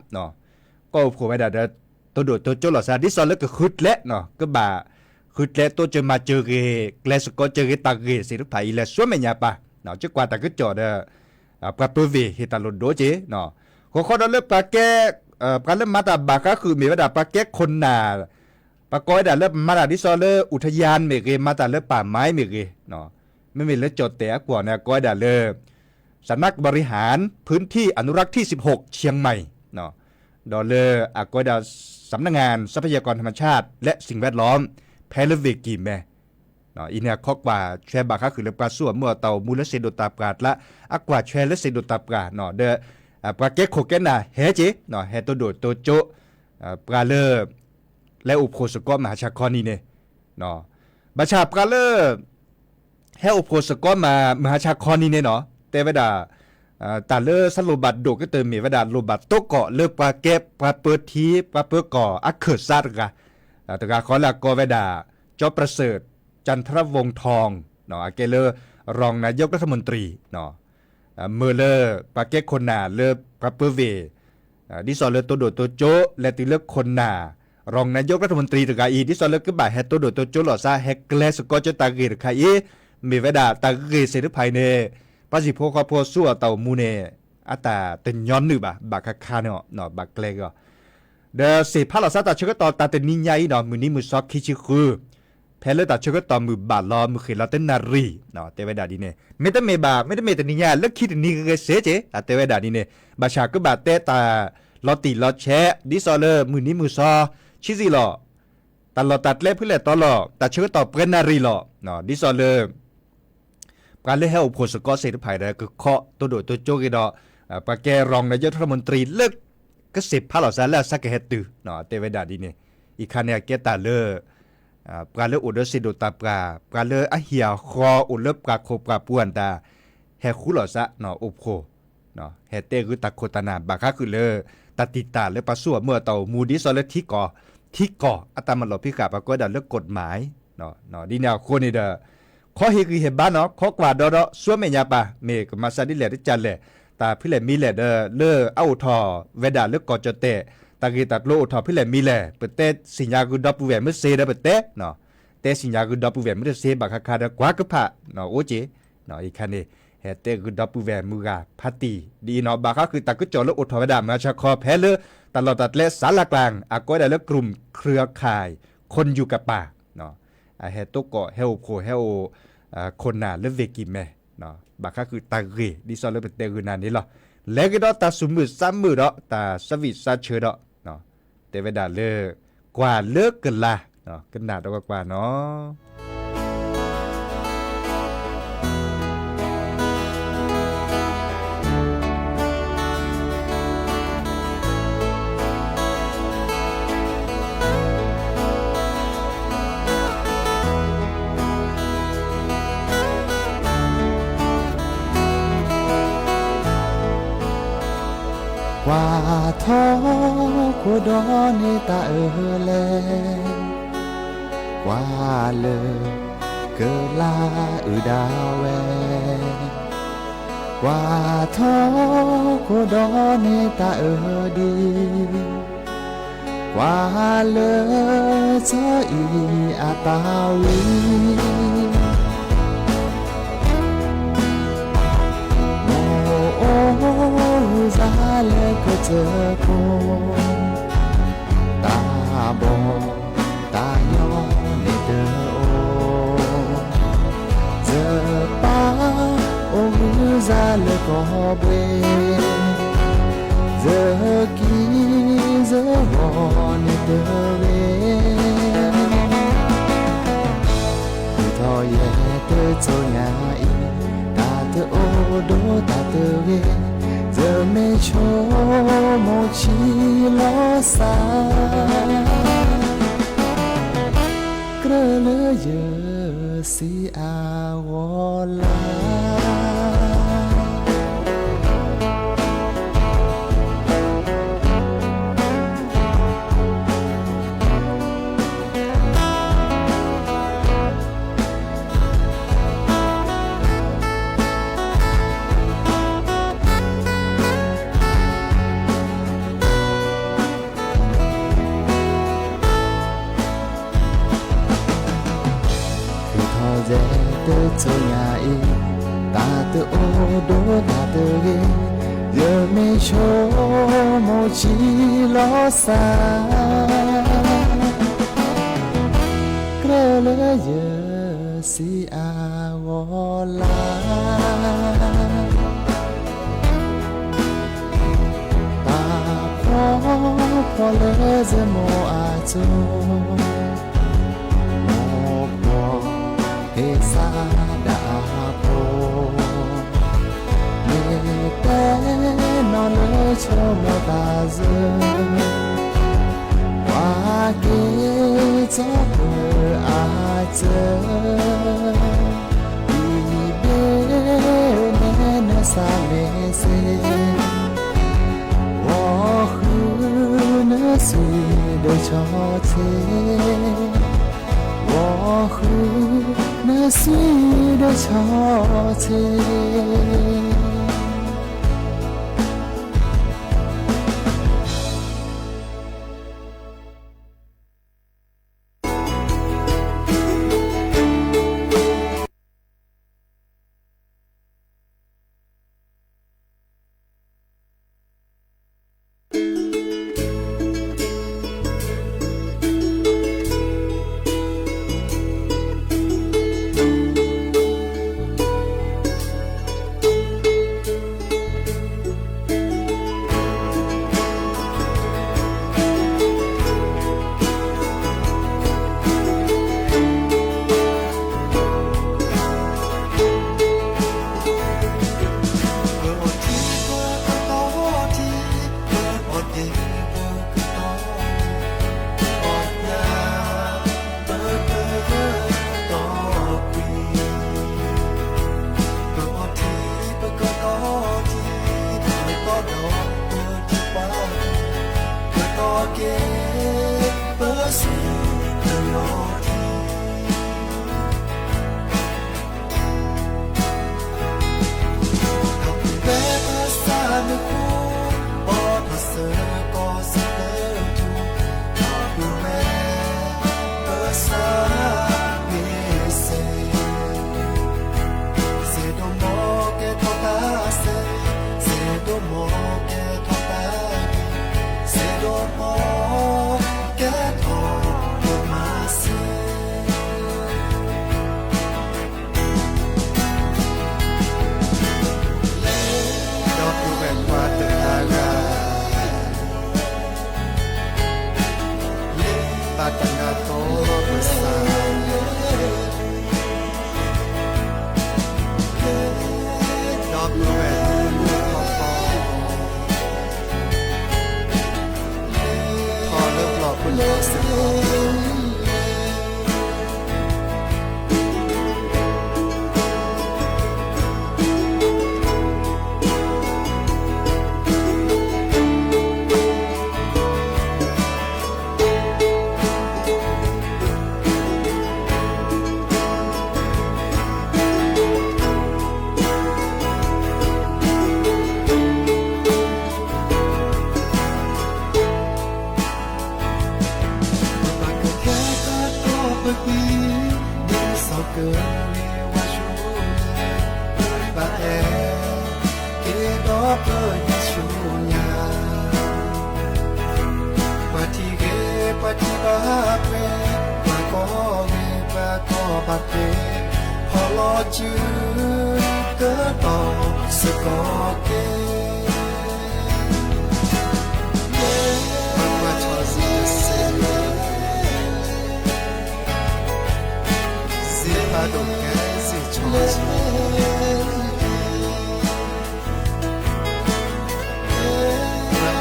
ကိးအိၣ်ဖှိၣ်ဝဲဒၣ်ဒီး တိၢ်ဒိၣ်တိစၢၤလီၤသး ဒ်သိးလၢကဃုကျဲ ကဘၣ်ဃုကျဲတိစၢၤမၤစၢၤဂ့ၤ ကျဲစ့ၢ်ကီးစၢၤဂ့ၤတၢ်ဂ့ၢ်သ့ၣ်တဖၣ်အံၤ လဲၤဆူမဲာ်ညါပၢ် ကကွၢ်တၢ်ကစီၣ်ဒီး ပှၤပၢဝ့ၢ်ဟ့ၣ်တၢ်လိၣ်ဒိၣ်က့ၤ ဃီဃီဒီးလၢပှၤကဲ ပှၤလၢမၤတၢ်ဘၣ်ဃးဃုာ်မ့ၢ်ဝဲဒၣ် ပှၤကဲခိၣ်နၢ် ပှၤကိးဝဲဒၣ်လၢမၤတၢ်ဒ်သိးလၢ อุทยาน မ့ၢ်ဂ့ၤ မၤတၢ်လၢ ป่าไม้ မ့ၢ်ဂ့ၤ မ့မ့ၢ်လၢကၠီၣ်တဲၣ်အကွီၢ်န့ၣ် ကိးဝဲဒၣ်လၢ สำนักบริหารพื้นที่อนุรักษ์ที่สิบหกเชียงใหม่ ဒီးလၢအကိးဝဲဒၣ် สำนักงานทรัพยากรธรรมชาติและสิ่งแวดล้อม ဖဲလၢဝ့ၢ်ကံၢ်မဲ အံၤန့ၣ်အခီကွၢ်ထွဲဘၣ်ဃးဃုာ်လၢပှၤဆူၣ်အမုၢ်အတၢ်အိၣ်မူလၢစ့ၢ်ဒိၣ်တၢ်ပှၢ်ကျါ အကွၢ်ထွဲလၢစ့ၢ်ဒိၣ်တၢ်ပှၢ် ဒီး ပှၤကဲခိၣ်ကဲနၢ်ဟဲက့ၤ ဟဲတိၢ်ဒိၣ်တိစၢၤ ပှၤလၢ လဲၤအိၣ်ဖှိၣ်စ့ၢ်ကီးမဟါဆါခီနံၤန့ၣ် ဘၣ်ဆၣ်ပှၤလၢ ဟဲအိၣ်ဖှိၣ်စ့ၢ်ကီးမဟါဆါခီနံၤန့ၣ်နီၤ တဲဝဲဒၣ် တၢ်လၢဆၢလိၣ်ဘၣ်ဒိၣ်ကတၢၢ်မ့ၢ်ဝဲဒၣ် လိၣ်ဘၣ်သကိးလၢပှၤကဲပှၤပၢထံ ပှၤပၢကီၢ်အခၢၣ်စးတဂၤ, တဂၤဃီလၢအကိးဝဲဒၣ် ကၠီပြၢၡိၣ် ကၠၣ်ထရဝူၣ်ထီၣ် အကဲလၢ รองนายกรัฐมนตรี မၢလၢ ပှၤကဲခိၣ်နၢ်လၢပှၤပၢဝ့ၢ် ဒ်သိးလၢတိဒိၣ်တိကၠိ လဲၤတုၤလၢခိၣ်နၢ် รองนายกรัฐมนตรี တဂၤအံၤ ဒ်သိးလၢကဘၣ်ဟဲတိဒိၣ်တိကၠိလိာ်သး ဟဲကျဲးစ့ၢ်ကီးကၠိတၢ်ဂ့ၢ်တခါအံၤ မ့ၢ်ဝဲဒၣ်တၢ်ဂ့ၢ်သ့ၣ်တဖၣ်အံၤန့ၣ် ပှၤဟံၣ်ဖိဃီဖိဆူအတၢ်အိၣ်မူန့ၣ် အတၢ်တညီနုၢ်ဘၣ် ဘၣ်ခါခါန့ၣ် ဘၣ်ကျဲၤက့ၤအီၤ ဒီးစံးဖးလီၤသးတၢ်ဆၢကတီၢ်တၢ်တနံၤညါအံၤဒီး မုၢ်နံၤမုၢ်သီခံဆံဃု ဖဲလၢတၢ်ဆၢကတီၢ်မုၢ်ဘၣ်လီၤ မုၢ်ဃ့ၢ်လီၤတနၣ်ရံၣ် တဲဝဲဒၣ်ဒ်န့ၣ် မ့တမ့ၢ်ဘၣ် မ့တမ့ၢ်တနံၤညါ လၢခံတနံၤဂ့ၤဂ့ၤစ့ၢ်ကီး တဲဝဲဒၣ်ဒ်န့ၣ် ဘၣ်ဆၣ်ကဘၣ်တဲတၢ်လီၤတံၢ်လီၤဆဲး ဒ်သိးလၢမုၢ်နံၤမုၢ်သီ ဆံးစံလီၤ တၢ်လီၢ်တၢ်ကျဲဖဲလဲၣ်တီလီၤ တၢ်ဆၢကတီၢ်ပှဲၤနၣ်ရံၣ်လီၤ ဒ်သိးလၢ ပှၤလၢဟဲအိၣ်ဖှိၣ်စ့ၢ်ကီးသ့ၣ်တဖၣ်ဒီး ကခီတိဒိၣ်တိကၠိက့ၤဒီး ပှၤကဲ รองนายกรัฐมนตรี လၢ ကစံးဖးလီၤသးလၢအဆၢကဟဲတုၤ တဲဝဲဒၣ်ဒ်န့ၣ် အံၤခါန့ၣ်အကဲတၢ်လၢ ပှၤလၢအိၣ်ဒီးစံးဒိၣ်တၢ်ပှၢ် ပှၤလၢအဟံၣ်အဃီအိၣ်လၢပှၤခိၣ်ပှၤပူၤအတၢ် ဟဲဃူလိာ်သး အိၣ်ဖှိၣ် ဟဲတဲဂုာ်တၢ်ခိၣ်တၢ်နၢ် ဘၣ်ဃးဃုာ်လၢ တၢ်တံာ်တာ်လၢပှၤစိအမုၢ်အတၢ်အိၣ်မူ ဒ်သိးလၢထံကီၢ် ထံကီၢ်အတၢ်မၤလီၤဖံးဃာ် ပှၤကိးဝဲဒၣ်လၢ กฎหมาย ဒ်န့ၣ်အဃိန့ၣ်ဒီး ခီဟ့ၣ်ဂံၢ်ဟ့ၣ်ဘါနီၤ ခီကွၢ်ဒီဒီ ဆူမဲာ်ညါပၢ် မ့ၢ်ကမၤစၢ်ဒ်လဲၣ်တကၢ်လဲၣ် တၢ်ဖဲလဲၣ်မံၤလဲၣ်ဒီး လၢအအိၣ်ထီၣ်ဝဲဒၣ်လၢကီၢ်ကၠီၣ်တဲၣ် တၢ်ဂ့ၢ်တၢ်ကျိၤအိၣ်ထီၣ်ဖဲလဲၣ်မံၤလဲၣ် ပတဲသ့ၣ်ညါဂုၤဒီပုၢ်ဝဲၢ်မ့ၢ်စ့ၢ်ဒီးပတဲ တဲသ့ၣ်ညါဂုၤဒီပုၢ်ဝဲၢ်မ့ၢ်တစ့ၢ် ဘၣ်ခါခါဒီးကွၢ်ကဖၣ် အိၣ်က့ၤ အံၤခါန့ၣ် ဟဲတဲဂုၤဒီပုၢ်ဝဲၢ်မုၢ်ဂၤဖးတံၢ် ဒ်အံၤနီၤ ဘၣ်ဃးဃုာ်တၢ်ကစီၣ်လၢအိၣ်ထီၣ်ဝဲဒၣ် မၤဆါခီ ဖဲလၢ တၢ်လီၢ်တၢ်ကျဲစးလၢကျါ အကိးဝဲဒၣ်လၢ กลุ่มเครือข่ายคนอยู่กับป่า အဟဲတိကိး ဟဲအိၣ်ဖှိၣ် ဟဲအိၣ် ခိၣ်နၢ်လၢ เวกิแมน ဘၣ်ဃးဃုာ်တၢ်ဂ့ၢ် ဒ်သိးလၢပတဲဂုၤနၤန့ၣ်လီၤ. လဲၤက့ၤဒီးတၢ်သူၣ်မုာ်သးမုာ်ဒီး တၢ်သးဝံၣ်သးဆၢဒီး တဲဝဲဒၣ်လၢ ကွၢ်လၢကလၤ ကနၣ်ဒီးကွၢ်နီၤ ကွၢ်ထီၣ်ခိၣ်ဒီးန့ၢ်တၢ်အၢၣ်လဲၣ်, ကွၢ်လၢကလၤအုၣ်ဒၣ်ဝဲ, ကွၢ်ထီၣ်ခိၣ်ဒီးန့ၢ်တၢ်အၢၣ်ဒံး, ကွၢ်လၢစီၤအံၤအတၢ်ဝံ မိၢ်အိၣ်ဂုၢ်စၢ်လၢကစၢၢ်ခိၣ်, တၢ်ဘီၣ်တၢ်ညီန့ၣ်တအိၣ်, ယပၢ်အိၣ်ဂုၢ်စၢ်လၢကီၢ်ဘှ့, ယကံယဂီၤန့ၣ်တဂ့ၤ. ထုးထီၣ်ယဲၢ်တစိၤညါအံၤ, တၢ်တအိၣ်ဒီးတၢ်တဂ့ၤ, ယမ့ၢ်ဆိကမိၣ်ဆံးလီၤစၢ်, ကြၢးလၢယစံးအဂီၢ်လၢ ထုးထီၣ်ယဲၢ်တစိၤညါအံၤ, တၢ်တအိၣ်ဒီးတၢ်တဂ့ၤ, ယမ့ၢ်ဆိကမိၣ်ဆံးလီၤစၢ်, ကြၢးလၢယစံးအဂီၢ်လၢ တၢ်ဖှီၣ်ဖှီၣ်လၢယမိၢ်အစိၤ, မိၢ်ဖှီၣ်ဟ့ၣ်စၢ်ဒၣ်အဖိ, မ့ၢ်တဲနီၢ်လၢဆိကမိၣ်တၢ်စၢ, ပှၤက့ၤထီၣ်ပၢအစၢ, ဒ်ဘ့ၣ်နဲနဲ စးလဲစ့, ဂီၤဃုနစွံဒၢဆီဆ့, ဂီၤဃုနစွံဒၢဆီဆ့. ဒီပုၢ်ဝဲၢ်ခွါတဂၤဂၤ ဘၣ်တၢ်နၢ်ပၢၢ်ပသး, ဒီပုၢ်ဝဲၢ်မုၣ်ဖီဖီ ထီၣ်လၢပျီပူၤစ့ၢ်ကီး ပဘၣ်ကဲထီၣ်ပကွံာ် ဒ်စီၤကရ့းဝါဆှိ, ပအဲၣ်က့ၤဒီးပယွၤဆူညါ, ပှၤထံၣ်ဂ့ၤ ပှၤထံၣ်ဘၣ်ပှဲၤ, ပှၤကိးဂ့ၤ ပှၤကိးဘၣ်ပှဲၤ, ဟီၣ်လီၤစုကတီၢ်စ့ၢ်ကီးက့ၤ ပှၤကွၢ်ထီၣ်စ့ၢ်ကီး စ့ဖးဒိၣ်ကဲစ့ၢ်ကီး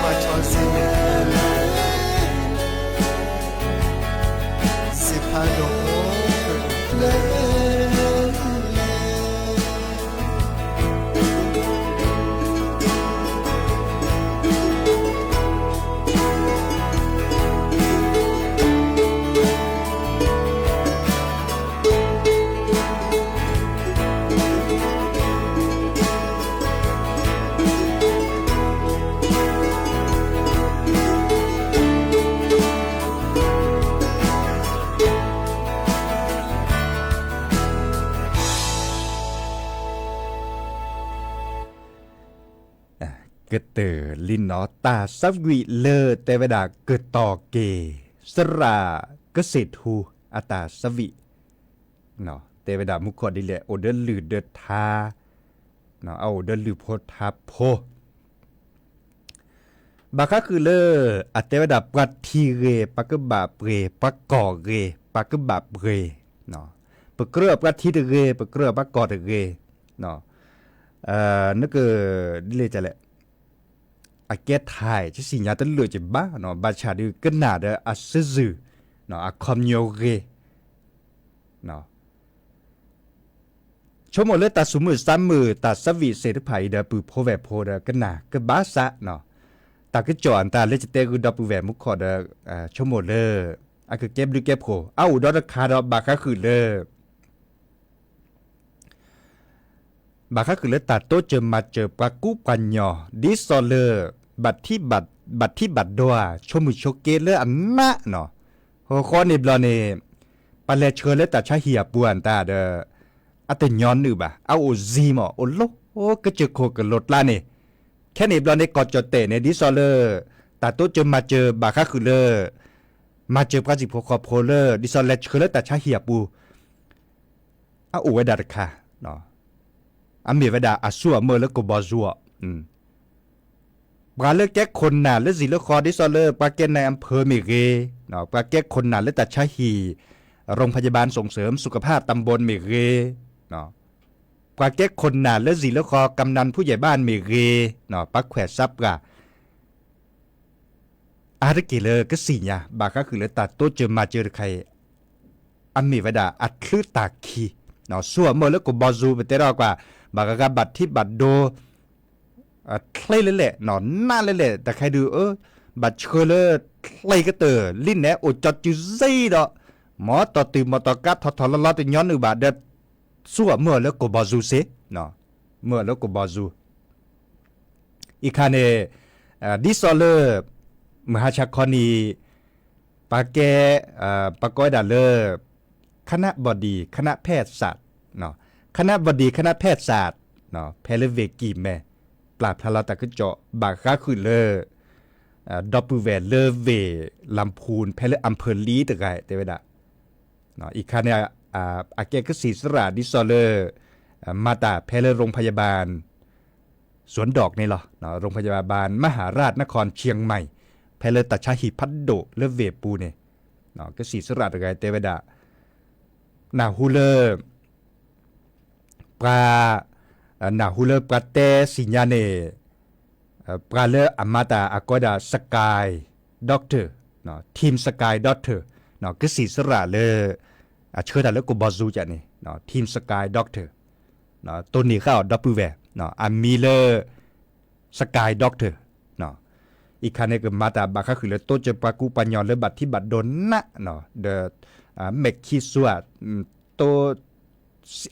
ပှၤကွၢ်ထီၣ်စ့ၢ်ကီး စ့ဖးဒိၣ် ကတၢၢ်လံနီၤ တၢ်ဆၢကွံာ်လၢတဲဝဲဒၣ်ကတီၢ်က့ၤ သရၣ်ကစ့ၣ်ထူအတၢ်ဆၢကွံာ် တဲဝဲဒၣ်မူခိၣ်ဒ်လဲၣ် အိၣ်ဒီးလုၢ်ဒီးထါ, အအိၣ်ဒီးလုၢ်ဖိထါဖိ ဘၣ်ဃးဃုာ်လၢ အတဲဝဲဒၣ်ပှၤထံၣ်ဂ့ၤ ပှၤကဘၣ်ပှ့ၤ, ပှၤကိးဂ့ၤ ပှၤကဘၣ်ပှ့ၤ, ပကြၢးပှၤထံၣ်တဂ့ၤ ပကြၢးပှၤကိးတဂ့ၤ, နက ဒ်လဲၣ်လဲၣ် အကဲထီၣ် ယစံၣ်ညီၣ်တလၢာ်က့ၤဘၣ်, ဘၣ်ဆၣ်ဒုးကနၣ်ဒီးအစုဇုၢ် အခီပညီဂ့ၤ အ ဆိကမိၣ်လၢတၢ်စူၤမုၢ်စါမုၢ် တၢ်ဆၢဝံၣ်စ့ၣ်တဖၣ်အံၤဒီး ပုၢ်ဖိဝဲၢ်ဖိဒီး ကနၣ်ကဘၣ်စးနီၤ, တၢ်ကစီၣ်အတၢ်လၢယတဲဂုာ်ဒီပုၢ်ဝဲၢ်မူခိၣ်ဒီး ဆိကမိၣ်လၢ အကကဲဘျုးကဲဖှိၣ် အအိၣ်ဒီးတခါဒီး ဘၣ်ဃးဃုာ်လၢ ဘၣ်ဃးဃုာ်လၢတၢ်တိစၢၤမၤစၢၤပှၤကူပှၤညီ ဒ်သိးလၢ ဘၣ်ထံၣ်ဘၣ်ဒိ ဆိကမိၣ်ဆိက့လၢအနးနီၤ, ဃီဃီန့ၣ်ဘျီန့ၣ် ပလဲၤဆှၢလၢတၢ်ဆါဟံၣ်အပူၤအတၢ်ဒီး အတညီနုၢ်ဘၣ် အအိၣ်စ့မး အိၣ်လၢကစၢၢ်ခိၣ်ကလိၤကျါန့ၣ်, ခဲန့ၣ်ဘျီန့ၣ် ကီၢ်ကၠီၣ်တဲၣ်န့ၣ် ဒ်သိးလၢ တၢ်တိစၢၤမၤစၢၤဘၣ်ဃးဃုာ်လၢ မၤစၢၤပှၤစံၣ်ဖိဃီဖိလၢ ဒ်သိးလဲၤဆှၢလၢတၢ်ဆါဟံၣ်အပူၤ အအိၣ်ဝဲဒၣ်တခါ, အမ့ၢ်ဝဲဒၣ်အစိအမၢၢ်လၢကဘီယူၤအီၤ, ပှၤလၢကဲခိၣ်နၢ်လၢစံၣ်လၢဃီ ဒ်သိးလၢပှၤကဲနၤအဖၢမ့ၢ်ဂ့ၤ, ပှၤကဲခိၣ်နၢ်လၢတၢ်ဆါဟံၣ် โรงพยาบาลส่งเสริมสุขภาพตำบลမ့ၢ်ဂ့ၤ, ပှၤကဲခိၣ်နၢ်လၢစံၣ်လၢဃီ กำนันผู้ใหญ่บ้านမ့ၢ်ဂ့ၤ, ပှၤခွဲးစးပှၢ် အါတက့ၢ်လၢကသ့ၣ်ညါ ဘၣ်ဃးဃုာ်လၢတၢ်တိစၢၤမၤစၢၤတခါအံၤ, အမ့ၢ်ဝဲဒၣ်အချုးတၢ်ခံ, စိအမၢၢ်လၢကဘီယူၤ ပတဲထီၣ်ကွၢ် ဘၣ်ဂၤဂၤဘၣ်ထံၣ်ဘၣ်ဒိ ချ့လၢလဲၣ် နးလၢလဲၣ် တခါဒုး ဘၣ်ဆှၢလၢချ့ကတၢၢ် လံနဲၣ်အိၣ်ကၠီစုစ့ဒီး မ်တီၢ်တုၤမီၢ်တီၢ်ကါထီၣ်ထီၣ်လီၤလီၤတညီနုၢ်ဘၣ်ဒီး စိအမၢၢ်လၢကဘီယူၤစ့, မၢၢ်လၢကဘီယူၤ အံၤခါန့ၣ် ဒ်သိးလၢ မဟါဆါခီနံၤ ပှၤကဲ ပှၤကိးဝဲဒၣ်လၢ คณบดีคณะแพทยศาสตร์, คณบดีคณะแพทยศาสตร์ ဖဲလၢဝ့ၢ်ကံၢ်မဲ ပျၢ်ဖျါလီၤတၢ်ကစီၣ် ဘၣ်ဃးဃုာ်လၢ ဒီပုၢ်ဝဲၢ်လၢဝ့ၢ်လၣ်ဖူၣ် ဖဲလၢအမ်ဖၢၣ်လံတဂၤ တဲဝဲဒၣ် အံၤခါန့ၣ် အကဲကသံၣ်သရၣ်ဒ်သိးလၢ မၤတၢ်ဖဲလၢ โรงพยาบาลสวนดอกန့ၣ်လီၤ, โรงพยาบาลมหาราชนครเชียงใหม่ ဖဲလၢတၢ်ဆါဟံၣ်ဖးဒိၣ်လၢဝ့ၢ်ပူၤန့ၣ် ကသံၣ်သရၣ်တဂၤတဲဝဲဒၣ် နၢ်ဟူလၢ ပှၤ နၢ်ဟူလၢပှၤတဲသ့ၣ်ညါန့ၣ် ပှၤလၢအမၤတၢ်အကိးဒၣ် Sky Doctor, Team Sky Doctor, ကသံၣ်သရၣ်လၢ အဆှၢတၢ်လၢကဘီယူၤကန့ၣ် Team Sky Doctor, တိၢ်နီၣ်ဃာ်အီၤဒီပုၢ်ဝဲၢ် အမံၤလၢ Sky Doctor, အံၤခါန့ၣ် ကမၤတၢ်ဘၣ်ဃးဃုာ်လၢတိစၢၤပှၤကူပှၤညီလၢဘၣ်ထံဘၣ်ဒိနး, ဒီး မဲာ်ခံစိၤဧါ, တိ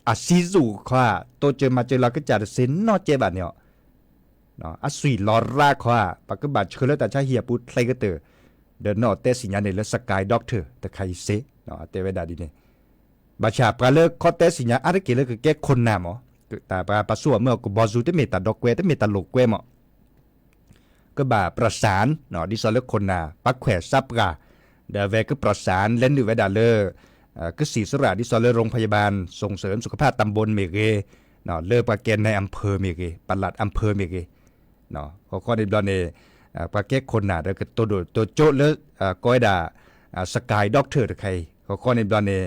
အစံၣ်စူၣ်ခီဧါ, တိစၢၤမၤစၢၤလီၤကစၢ်တသ့နီတစဲးဘၣ်န့ၣ်လီၤ. အစံၣ်လီၤရါခီဧါ, ပှၤကဘၣ်ဆှၢလၢတၢ်ဆါဟံၣ်အပူၤချ့ကတၢၢ်, ဒီးနီၢ်တဲသ့ၣ်ညါန့ၣ်လၢ Sky Doctor တခါအံၤစ့, တဲဝဲဒၣ်ဒ်န့ၣ်. ဘၣ်ဆၣ်ပှၤလၢခီတဲသ့ၣ်ညါအါတက့ၢ်လၢကကဲခိၣ်နၢ်မး, တၢ်ပှၤပာ်ဆူၣ်အီၤမၢအီၤကဘီယူၤ တမ့ၢ်တၢ်ဒီကွဲ တမ့ၢ်တၢ်လိာ်ကွဲမး ကဘၣ်ပြၣ်စၣ်, ဒ်သိးလၢခိၣ်နၢ် ပှၤခွဲးစးပှၢ်, ဒီးအဝဲက ပြၣ်စၣ် လဲၤနုာ်ဝဲဒၣ်လၢ ကသံၣ်သရၣ် ဒ်သိးလၢ โรงพยาบาลส่งเสริมสุขภาพตำบลမ့ၢ်ဂ့ၤ, လၢပှၤကဲနၤအမ်ဖၢၣ်မ့ၢ်ဂ့ၤ, ပလၢ်အမ်ဖၢၣ်မ့ၢ်ဂ့ၤ, ဃီဃီန့ၣ်ဘျီန့ၣ် ပှၤကဲခိၣ်နၢ်ဒီးကတိၤဒိၣ်တိၤကၠိလၢ ကိးဝဲဒၣ် Sky Doctor တခါအံၤ, ဃီဃီန့ၣ်ဘျီန့ၣ်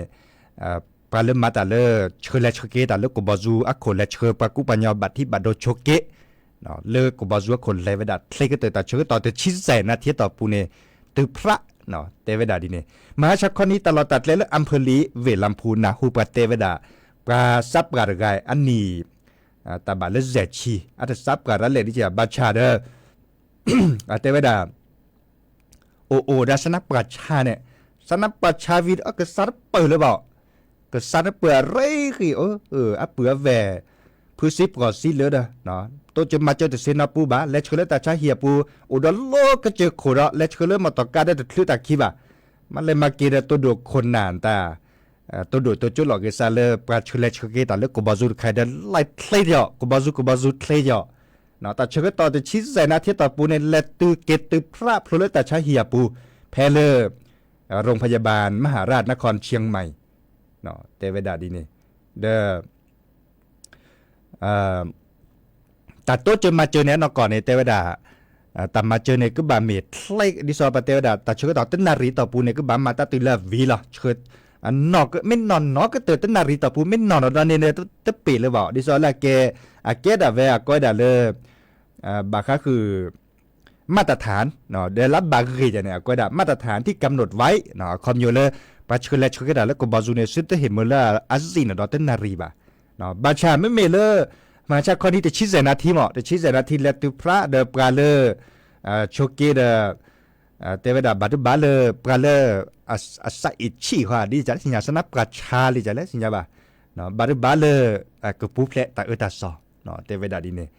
ပှၤလၢမၤတၢ်လၢ ဆှၢလဲၤဆှၢက့ၤတၢ်လၢကဘီယူၤအခိၣ် လဲၤဆှၢပှၤကူပှၤညီဘၣ်ထံဘၣ်ဒိဆိးက့ လၢကဘီယူၤအခိၣ်လဲၤဝဲဒၣ်ချ့ကတၢၢ် တၢ်ဆၢကတီၢ်တဆံစဲးနၤထံတီၢ်ပူၤန့ၣ် တုၤဖြး, တဲဝဲဒၣ်ဒ်န့ၣ်. မဟါဆါခီနံၤ တၢ်လီၢ်တၢ်ကျဲလၢအမ်ဖၢၣ်လံ ဝ့ၢ်လၣ်ဖူၣ် နၢ်ဟူပှၤတဲဝဲဒၣ် ပှၤစးပှၢ်တဂၤအနံၣ် တၢ်ဘၣ်လၢယဲၢ်ဆံ အတစးပှၢ်ဒၣ်လဲာ်ဒ်ကဘၣ်ဆၣ်ဒီး အတဲဝဲဒၣ် အိၣ်အိၣ်ဒီးစနၢပှၢ်ဆါန့ၣ်, စနၢပှၢ်ဆါဝံၤဒီး ကစးတပၢၢ်လၢၤဘၣ်, ကစးတပၢၢ်အရ့ဂ့ၤ, အပုၢ်အဝဲၢ် ဖုစံပှီၢ်စံလၢဒီး တိစၢၤမၤစၢၤတသ့နီတပူၤဘၣ်, လဲၤဆှၢလၢတၢ်ဆါဟံၣ်အပူၤ အိၣ်ဒီးလီၤကစၢၢ်ခိၣ်ဒီး လဲၤဆှၢလၢမီၢ်တီၢ်ကါဒီးတချုးတၢ်ခံဘၣ်, မ့ၢ်လဲၤမၤက့ၤဒီးတိၢ်ဒိၣ်ခိၣ်နၢ်တၢ် တိၢ်ဒိၣ်တိၢ်ကၠိလီၤက့ၤစးလၢ ပှၤဆှၢလဲၤဆှၢက့ၤတၢ်လၢကဘီယူၤတခါဒီး လဲၤချ့ယီၤ, ကဘီယူၤ ကဘီယူၤချ့ယီၤ, တၢ်ဆၢကတီၢ်တဆံစဲးနၤထံတီၢ်ပူၤန့ၣ် လဲၤတုၤက့ၤတုၤဖြးဖျိလၢတၢ်ဆါဟံၣ်အပူၤ ဖဲလၢ โรงพยาบาลมหาราชนครเชียงใหม่ တဲဝဲဒၣ်ဒ်န့ၣ်, ဒီး တၢ်တိစၢၤမၤစၢၤန့ၣ် နီၢ်ကီၢ်န့ၣ် တဲဝဲဒၣ် တၢ်မၤစၢၤန့ၣ် ကဘၣ်မ့ၢ်ချ့ ဒ်သိးပတဲဝဲဒၣ် တၢ်ဆၢကတီၢ်တနၣ်ရံၣ်တီၢ်ပူၤန့ၣ် ကဘၣ်မၤတၢ်တုၤလၢအဝံၤလီၤ. မ့ၢ်နီၢ်နီၢ်ကတၢၢ်တနၣ်ရံၣ်တီၢ်ပူၤ မ့ၢ်နီၢ်နီၢ်ဒီးန့ၣ် တပ့ၢ်လၢၤဘၣ်, ဒ်သိးလၢအကဲ အကဲဒၣ်ဝဲအကိးဝဲဒၣ်လၢ ဘၣ်ဃးဃုာ် มาตรฐาน ဒီးလၢဘၣ်ဂ့ၢ်ယၤန့ၣ် အကိးဝဲဒၣ် มาตรฐานที่กำหนดไว้ အခီပညီလၢ ပှၤဆှၢလဲၤဆှၢက့ၤတၢ်လၢကဘီယူၤန့ၣ် သုတဟ့ၣ်မၢလၢအစံၣ်န့ၣ်ဒီးတနၣ်ရံၣ်ဘၣ်, ဘၣ်ဆၣ်မ့မ့ၢ်လၢ မဟါဆါခီနံၤတဆံစဲးနၣ်ထံမး တဆံစဲးနၣ်ထံ လဲၤတုၤဖျါဒီးပှၤလၢ ဆိးက့ဒီး တဲဝဲဒၣ်ဘၣ်ဒိဘၣ်လၢ ပှၤလၢ အစၢအ့ၣ်ဆံၣ်ဃီ ဒ်လဲၣ်သ့ၣ်ညါ စနၢပှၤဆါလံလဲၣ်သ့ၣ်ညါဘၣ် ဘၣ်ဒိဘၣ်လၢ ကပူၤဖျဲးတၢ်အၢတၢ်သီ တဲဝဲဒၣ်ဒ်န့ၣ်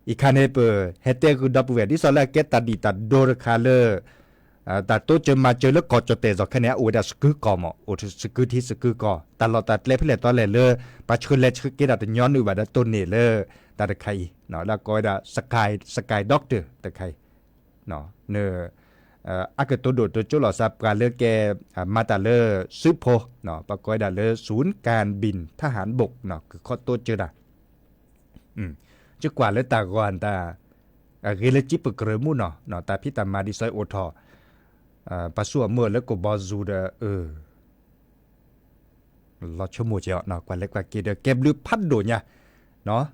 အံၤခါန့ၣ် ပဟဲတဲဂုာ်ဒီပုၢ်ဝဲၢ် ဒ်သိးလၢအကဲတၢ်ဒံၣ်တၢ်ဒိတခါလၢ တၢ်တိစၢၤမၤစၢၤလၢကီၢ်ကၠီၣ်တဲၣ် ကီၢ်ခဲန့ၣ် အအိၣ်ဝဲဒၣ်သကုၤကီၢ်မး အိၣ်သကုၤထံသကုၤကီၢ် တၢ်လီၢ်တၢ်ကျဲဖဲလဲၣ်တီလဲၣ်လၢ ပှၤဆှၢလဲၤဆှၢက့ၤတၢ်တညီနုၢ်ဘၣ်ဒီးတိၢ်န့ၢ်လၢ တၢ်တခါအံၤ လၢကိးဝဲဒၣ် Sky Doctor တခါအံၤ န အကတိၤဒိၣ်တိၤကၠိလိာ်သး ပှၤလၢကဲ မၤတၢ်လၢစုဖိ ပှၤကိးဝဲဒၣ်လၢ ศูนย์การบินทหารบก ကခီတိစၢၤတၢ် ကကွၢ်လၢတၢ်ဂီၤတၢ် အဂ့ၤလၢကံပကရၢမူနီၤ တၢ်ဖံးတၢ်မၤဒ်သိးအိၣ်ထီၣ် ပှၤဆူၣ်အမုၢ်လၢကဘီယူၤဒီး လီၤဆိကမိၣ်က့ၤအီၤ ကွၢ်လဲၤကွၢ်က့ၤဒီးကဲဘျုးဖးဒိၣ်ညါ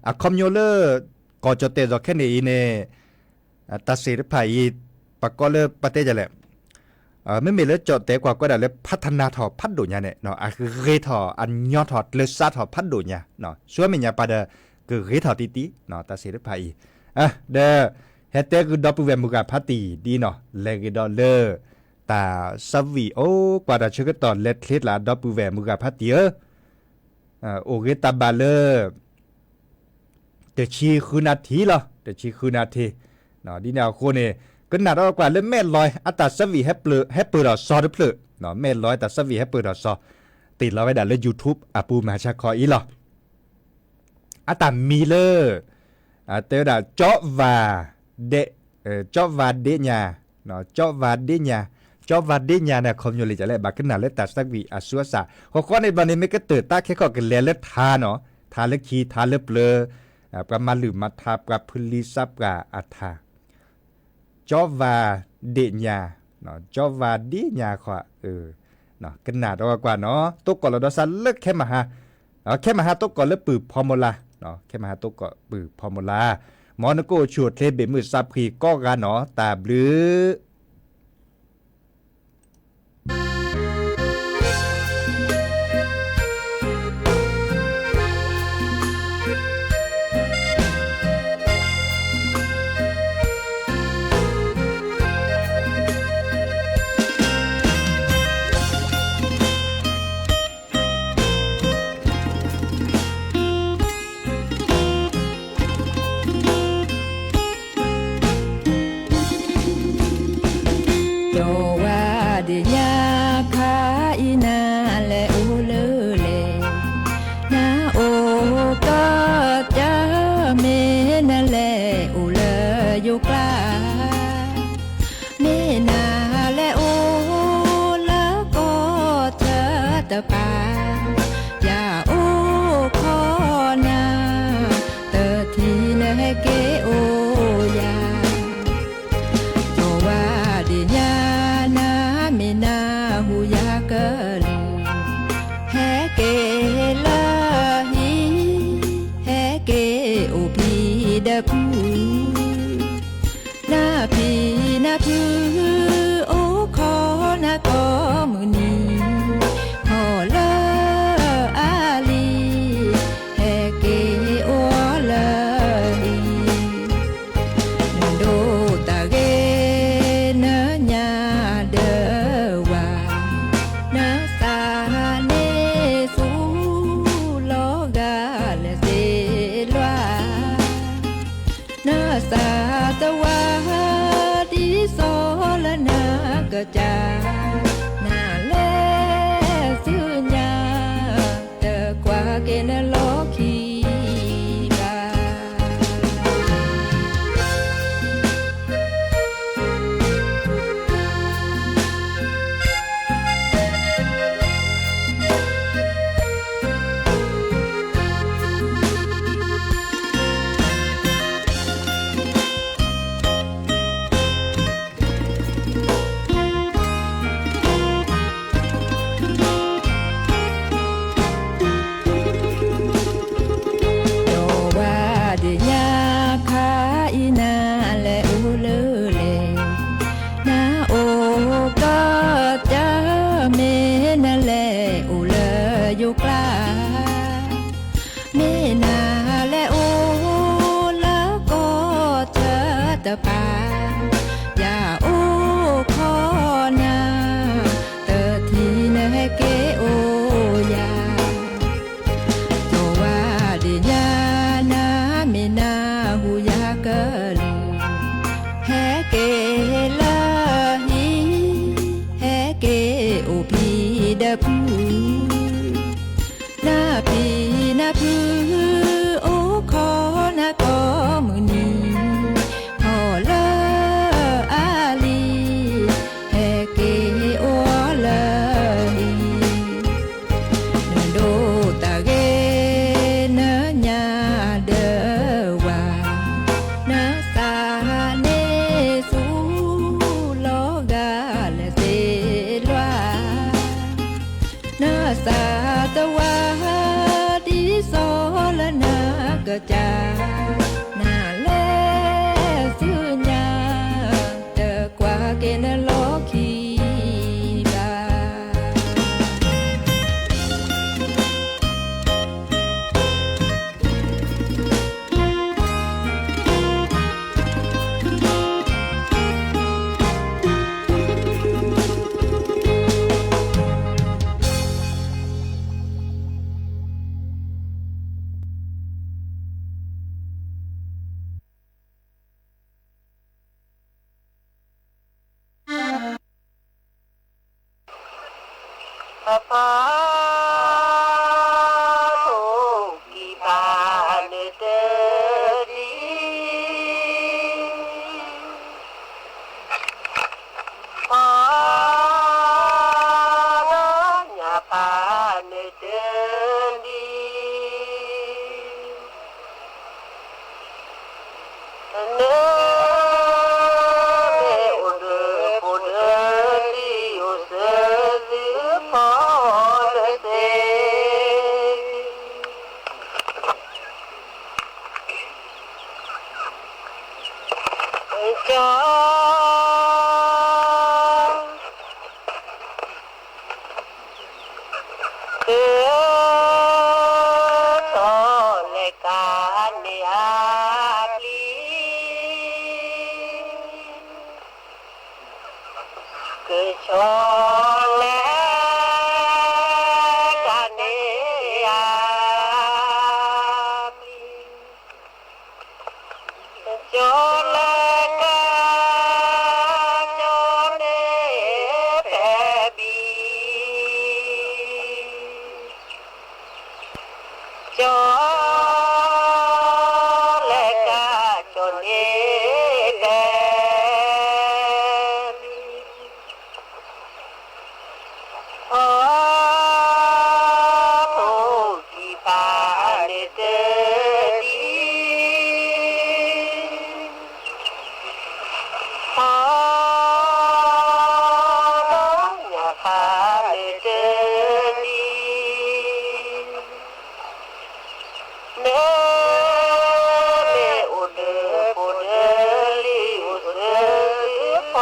အခီပညီလၢ ကီၢ်ကၠီၣ်တဲၣ် ကီၢ်ခဲန့ၣ်အံၤန့ၣ် တၢ်သ့ၣ်တဖၣ်အံၤ ပှၤကိးလၢပှၤတဲဒ်လဲၣ် မ့မ့ၢ်လၢကၠီၣ်တဲၣ်ကွၢ်ကိးဒၣ်လၢ พัฒนา ထီၣ်ဖးဒိၣ်ညါန့ၣ် အဂ့ၤထီၣ်အညီထီၣ်ကျၢၤစးထီၣ်ဖးဒိၣ်ညါ ဆူမဲာ်ညါပှၤဒီး ကဂ့ၤထီၣ်တံၢ်တံၢ် တၢ်သ့ၣ်တဖၣ်အံၤ ဒီး ဟဲတဲဂုာ်ဒီပုၢ်ဝဲၢ်မုၢ်ဂၤဖးတံၢ်ဒ်နီၤ လဲၤဂ့ၤဒီးလၢ တၢ် service အိၣ်ကွၢ်တၢ်ဆၢကတီၢ်လဲၤချ့ကျါ ဒီပုၢ်ဝဲၢ်မုၢ်ဂၤဖးတံၢ်ဧၢ အိၣ်ဂ့ၤတၢ်ဘၣ်လၢ တဆံဃုနၣ်ထံလီၤ တဆံဃုနၣ်ထံ ဒ်န့ၣ်အဃိန့ၣ် ကနၣ်ဒီးကွၢ်လၢမဲၢ်လီၤ အတၢ် service ဟဲပၢၢ်ထီၣ်စီတဖျၢၣ် မဲၢ်လီၤတၢ် service ဟဲပၢၢ်ထီၣ်စီ တ့ၢ်လီၤဝဲဒၣ်လၢ YouTube အပူၤမဟါဆါခီအံၤလီၤ အတၢ်မံၤလၢ တဲဝဲဒၣ် ကၠီဝၤဒ့ ကၠီဝၤဒ့ညါ ကၠီဝၤဒ့ညါ ကၠီဝၤဒ့ညါန့ၣ် အခီပညီလံလဲၣ် ဘၣ်ကနၣ်လၢတၢ် service အဆူအစှၤ ဃီဃီန့ၣ်ဘျီန့ၣ် မ့ၢ်ကတၢၢ်တၢ်ခဲခီၣ်ကလဲၤလၢထါနီၤ ထါလၢခံ ထါလၢပျၢၤ ပှၤမၤလုၢ်မၤထါ ပှၤဖုလံစးပှၢ်အထါ ကၠီဝၤဒ့ညါ ကၠီဝၤဒ့ညါဃီ ကနၣ်ဒီးကွၢ်နီၤ တိကိးလီၤဒီးစးလၢခဲမဟါ ခဲမဟါတိကိးလၢပုၢ်ဖီမိလါ ခဲမဟါတိကိးပုၢ်ဖီမိလါ မ်နကအိၣ်ဆူၣ်အိၣ်ချ့ဘၣ်မုာ်စးဖှံကိးဂၤနီၤ တၢ်ဘျုး ကၠီဝၤဒ့ညါခါအံၤ နၤလဲၤအိၣ်လၢလဲၣ်, နအိၣ်ကီၢ်ကၢ မ့ၢ်နလဲၤအိၣ်လၢယိၤကျါ, မ့ၢ်နလဲၤအိၣ်လၢကီၢ်ချၢတပၤ, ယအိၣ်ခိးနၤ, တထံၣ်နဟဲက့ၤအိၣ်ယၤ ကၠီဝၤဒ့ညါ နၤမ့ၢ်နၢ်ဟူယၤကလုၢ်, ဟဲက့ၤလၢဟံၣ်, ဟဲက့ၤအိၣ်ဖံဒီးဖု, နၢ်ဖ ပၢ်, ယအိၣ်ခိးနၤ, တထံၣ်နဟဲက့ၤအိၣ်ယၤ, ကိးဝါဒ့ၣ်ညါနၤ မ့ၢ်နၢ်ဟူယၤကလုၢ်, ဟဲက့ၤလၢဟံၣ်, ဟဲက့ၤအိၣ်ဖံးဒီးဖု နၢ်ဖံးနၢ်ဖု အိၣ်ခိးနၤကိးမုၢ်နံၤ, ခီလၢအလံၤ, ဟဲက့ၤအိၣ်လၢဟံၣ်, နဒိးတၢ်ဂ့ၤ နညါဒီးဝၤ, နသးန့ၢ်ဆူ လီၤဂာ်လၢသ့လွါ, နသးတဝါ ဒ်သိးလၢနကစၢ်, နလဲၤဆူညါ, တကွၢ်က့ၤနလီၢ်ခံဘၣ်. ဖါဖါ ထိၣ်ကံၢ်ဖါန့ၣ်တဒံ, ဖါ ညၣ်ဖါန့ၣ်တဒံ နမ့ၢ်အိၣ်ဒီးဖိဒီးလံၤ အိၣ်စၢၤသုဖီလၢသ့, ကၠီ ကဆီလဲၤကၤန့ၢ်အပျံၤ, ကဆီလဲၤကၤန့ၢ်အပျံၤ, ကဆီလဲၤကၤ ကၠီန့ၢ်ဖဲဘံ, ကၠီလဲၤကၤ ကၠီန့ၢ်ဖဲဘံ, အီ ထိၣ်ကံၢ်ဖါန့ၣ်တဒံ, အီ ညၣ်ဖါ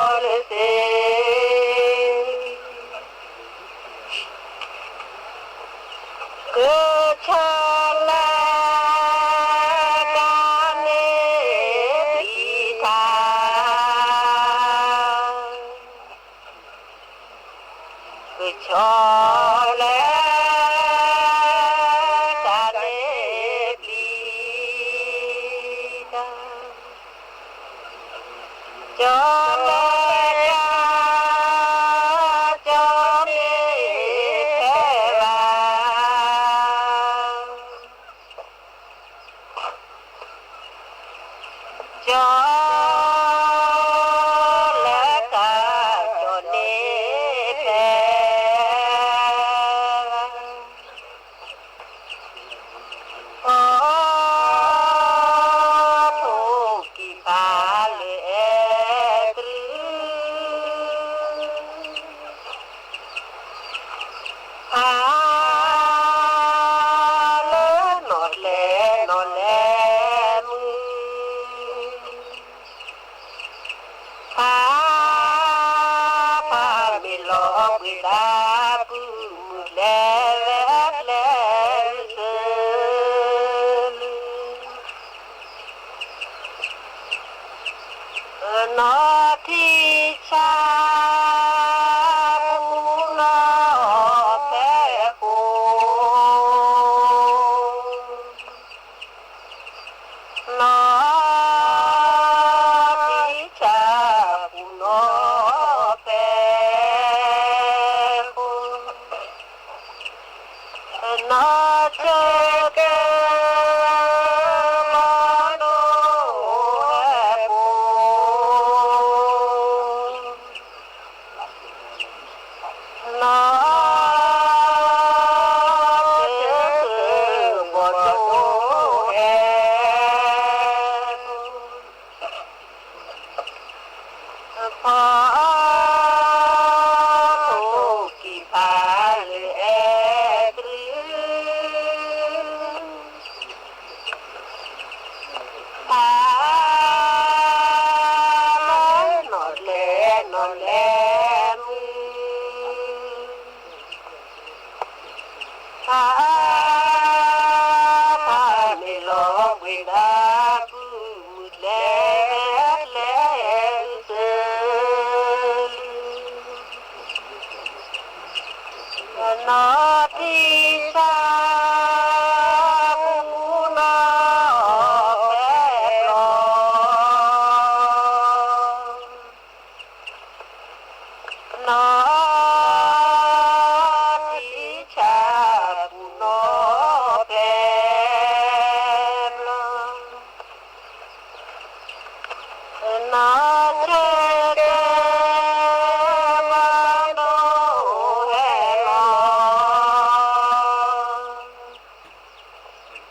န့ၣ်တဒံ, နမ့ၢ်အိၣ်ဒီးဖိဒီးလံၤ အိၣ်စၢၤသုဖီလၢသ့, ကဆီလဲၤကၤန့ၢ်ပျံၤတၢ်, ကဆီလဲၤကၤန့ၢ်ပျံၤတၢ်, ကၠီလဲၤကၤ ကၠီန့ၢ်ဖဲဘံ, ကၠီလဲၤကၤ ကၠီန့ၢ်ဖဲဘံ, အီ ထိၣ်ကံၢ်ဖါလၢအဲၣ်တြူ ဖါ လၢနီၢ်လဲၢ်နီၢ်လဲၢ်မုၢ်, ဖါ ဖါမ့ၢ်လီၤဘှံးသးပုၢ် မုၢ်လဲၤဝဲကျဲလၢစၢၤလၢ ကၠီ နီၢ်ထံဆၣ်ပူၤနီၢ်ဖဲပူၤ, နီၢ်ထံဆၣ်ပူၤနီၢ်ဖဲပူၤ, နီၢ်ဆၢကဲ မၤဒိၣ်ဟဲပူၤ, နီၢ်ဆၢကဲ ဘီဒိၣ်ဟဲပူၤ, ဖီထိၣ်ကံၢ်ဖးလၢအဲၣ်တရံး, ဖး နီၢ်လဲၤနီၢ်လဲၤမုၢ်, ဖး ဖးမ့ၢ်လီၤဘှံးဘၣ်ပုၢ်မုၢ်လဲၤလဲၤတၢ် နီၢ်ထံဆၣ်ပူၤနီၢ်ဖဲပျီ, နီၢ်ထံဆၣ်ပူၤနီၢ်ဖဲပျီ, နီၢ်ဆၢကဲ မၤဒိၣ်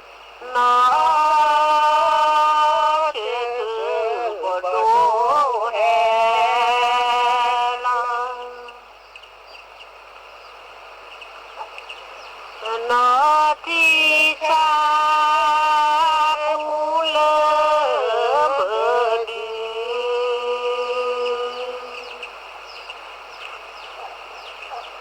ဟဲလီၤ, နီၢ်ဆၢကဲ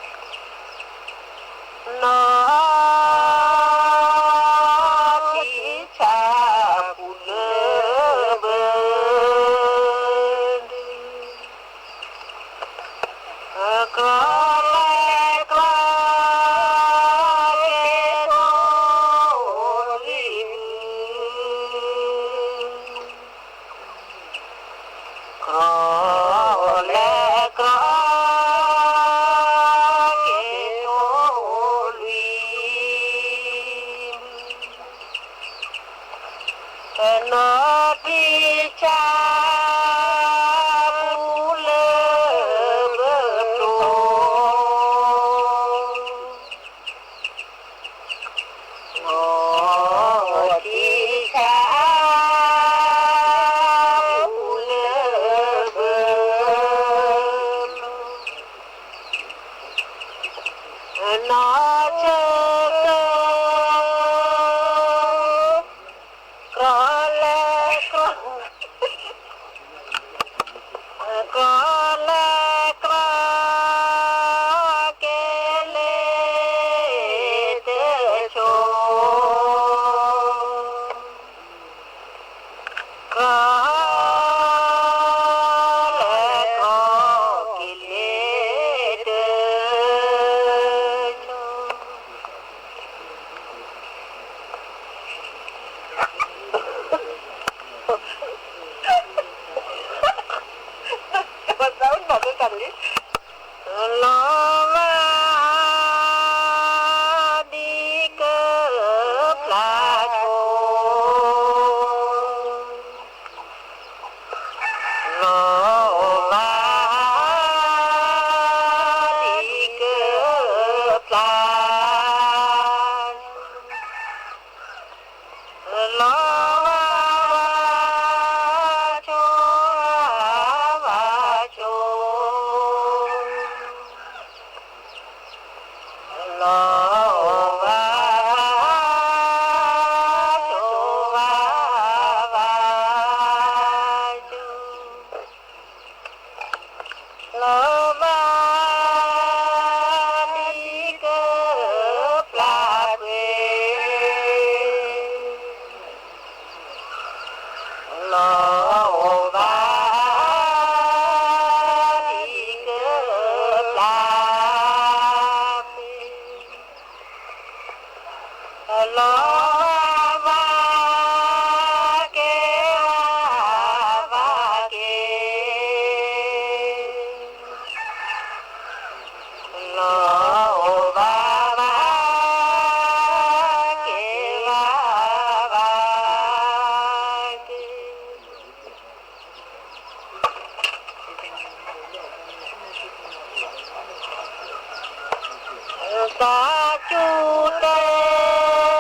ဘီဒိၣ်ဟဲလီၤ. နီၢ်ထံဆၣ်ပူၤလၢဘၢဒုး, နီၢ်ထံဆၣ်ပူၤလၢဘၢဒုး, ကီလဲၤကီ က့ၤတိၢ်လွံၢ်မုၢ်, ကီလဲၤကီ က့ၤတိၢ်လွံၢ်မုၢ်, နီၢ်ထံဆၣ်ပူၤလၢဘၢကျိၤ, နီၢ်ထံဆၣ်ပူၤလၢဘၢကျိၤ, နီၢ်ဆၢကဲ ကီလဲၤကီ ကီလဲၤကီ က့ၤလ့တၢ်ဆိ, ကီလဲၤကီ က့ၤလ့တၢ်ဆိ လီၤဘၣ်ဒ်ကၢဖျါဆိ, လီၤဘၣ်ဒ်ကၢဖျါ လီၤဘၣ်ဘၣ်ဆိ ဘၣ်ဆိ, လီၤဘၣ်ဘၣ်ဆိ ဘၣ်ဘၣ်ဆိ တၢ်စူၢ်တၢ်ကိၢ်လီၤမ့ၢ်မ့ၢ်, တၢ်စူၢ်တၢ်ကိၢ်လီၤမ့ၢ်မ့ၢ်, နီၢ်ဆၢၣ်တၢ်စူၢ်ကီၢ်ပၢဆ့, နီၢ်ဆၢၣ်တၢ်စူၢ်ကီၢ်ပၢဆ့, တၢ်စူၢ်တၢ် ဘၣ်ဘၣ်, တၢ်စူၢ်တၢ်ကိၢ်လီၤဘၣ်, နီၢ်ဆၢၣ်တၢ်စူၢ်ကီၢ်ဘၣ်ပှၤ, နီၢ်ဆၢၣ်တၢ်စူၢ်ကီၢ်ဘၣ်ပှၤ, လီၤလီၤဘၣ်မံဘီလီၤဆူၣ် လီၤဆူၣ်ဆူၣ်တလီၤဆူၣ်ဆူၣ် ကၠီၤဘီဃီကွဲးကဲဖီသူၣ်လၢကီၢ်ပူၤ, မိၢ်တလၢဃုလၢကၠီၤဘီ မိၢ်တလၢဃုလၢကၠီၤ, မိၢ်တလၢကဲဒၢဒုးဘီ မိၢ်တလၢကဲဒၢဒုးဘီ, မိၢ်တလၢဃုလၢကၠီၤ, မိၢ်တလၢဃုလၢကၠီၤ, မိၢ်တလၢကဲဒၢဒုးပူၤ, မိၢ်တလၢကဲဒၢဒုးပူၤ, လီၤလီၤဘၣ်မံဘီလီၤဆူၣ်, လီၤဆူၣ်ဆူၣ်တလီၤဆ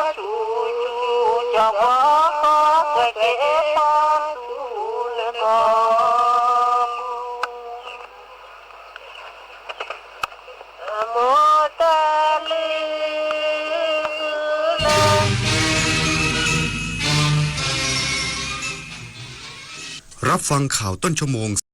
ူၣ်ဆူၣ် ကၠီၤဘီဃီကွဲးကဲဖီသူၣ်လၢကီၢ်ပူၤ, မိၢ်တလၢဃုလၢ รับฟังข่าวต้นชั่วโมง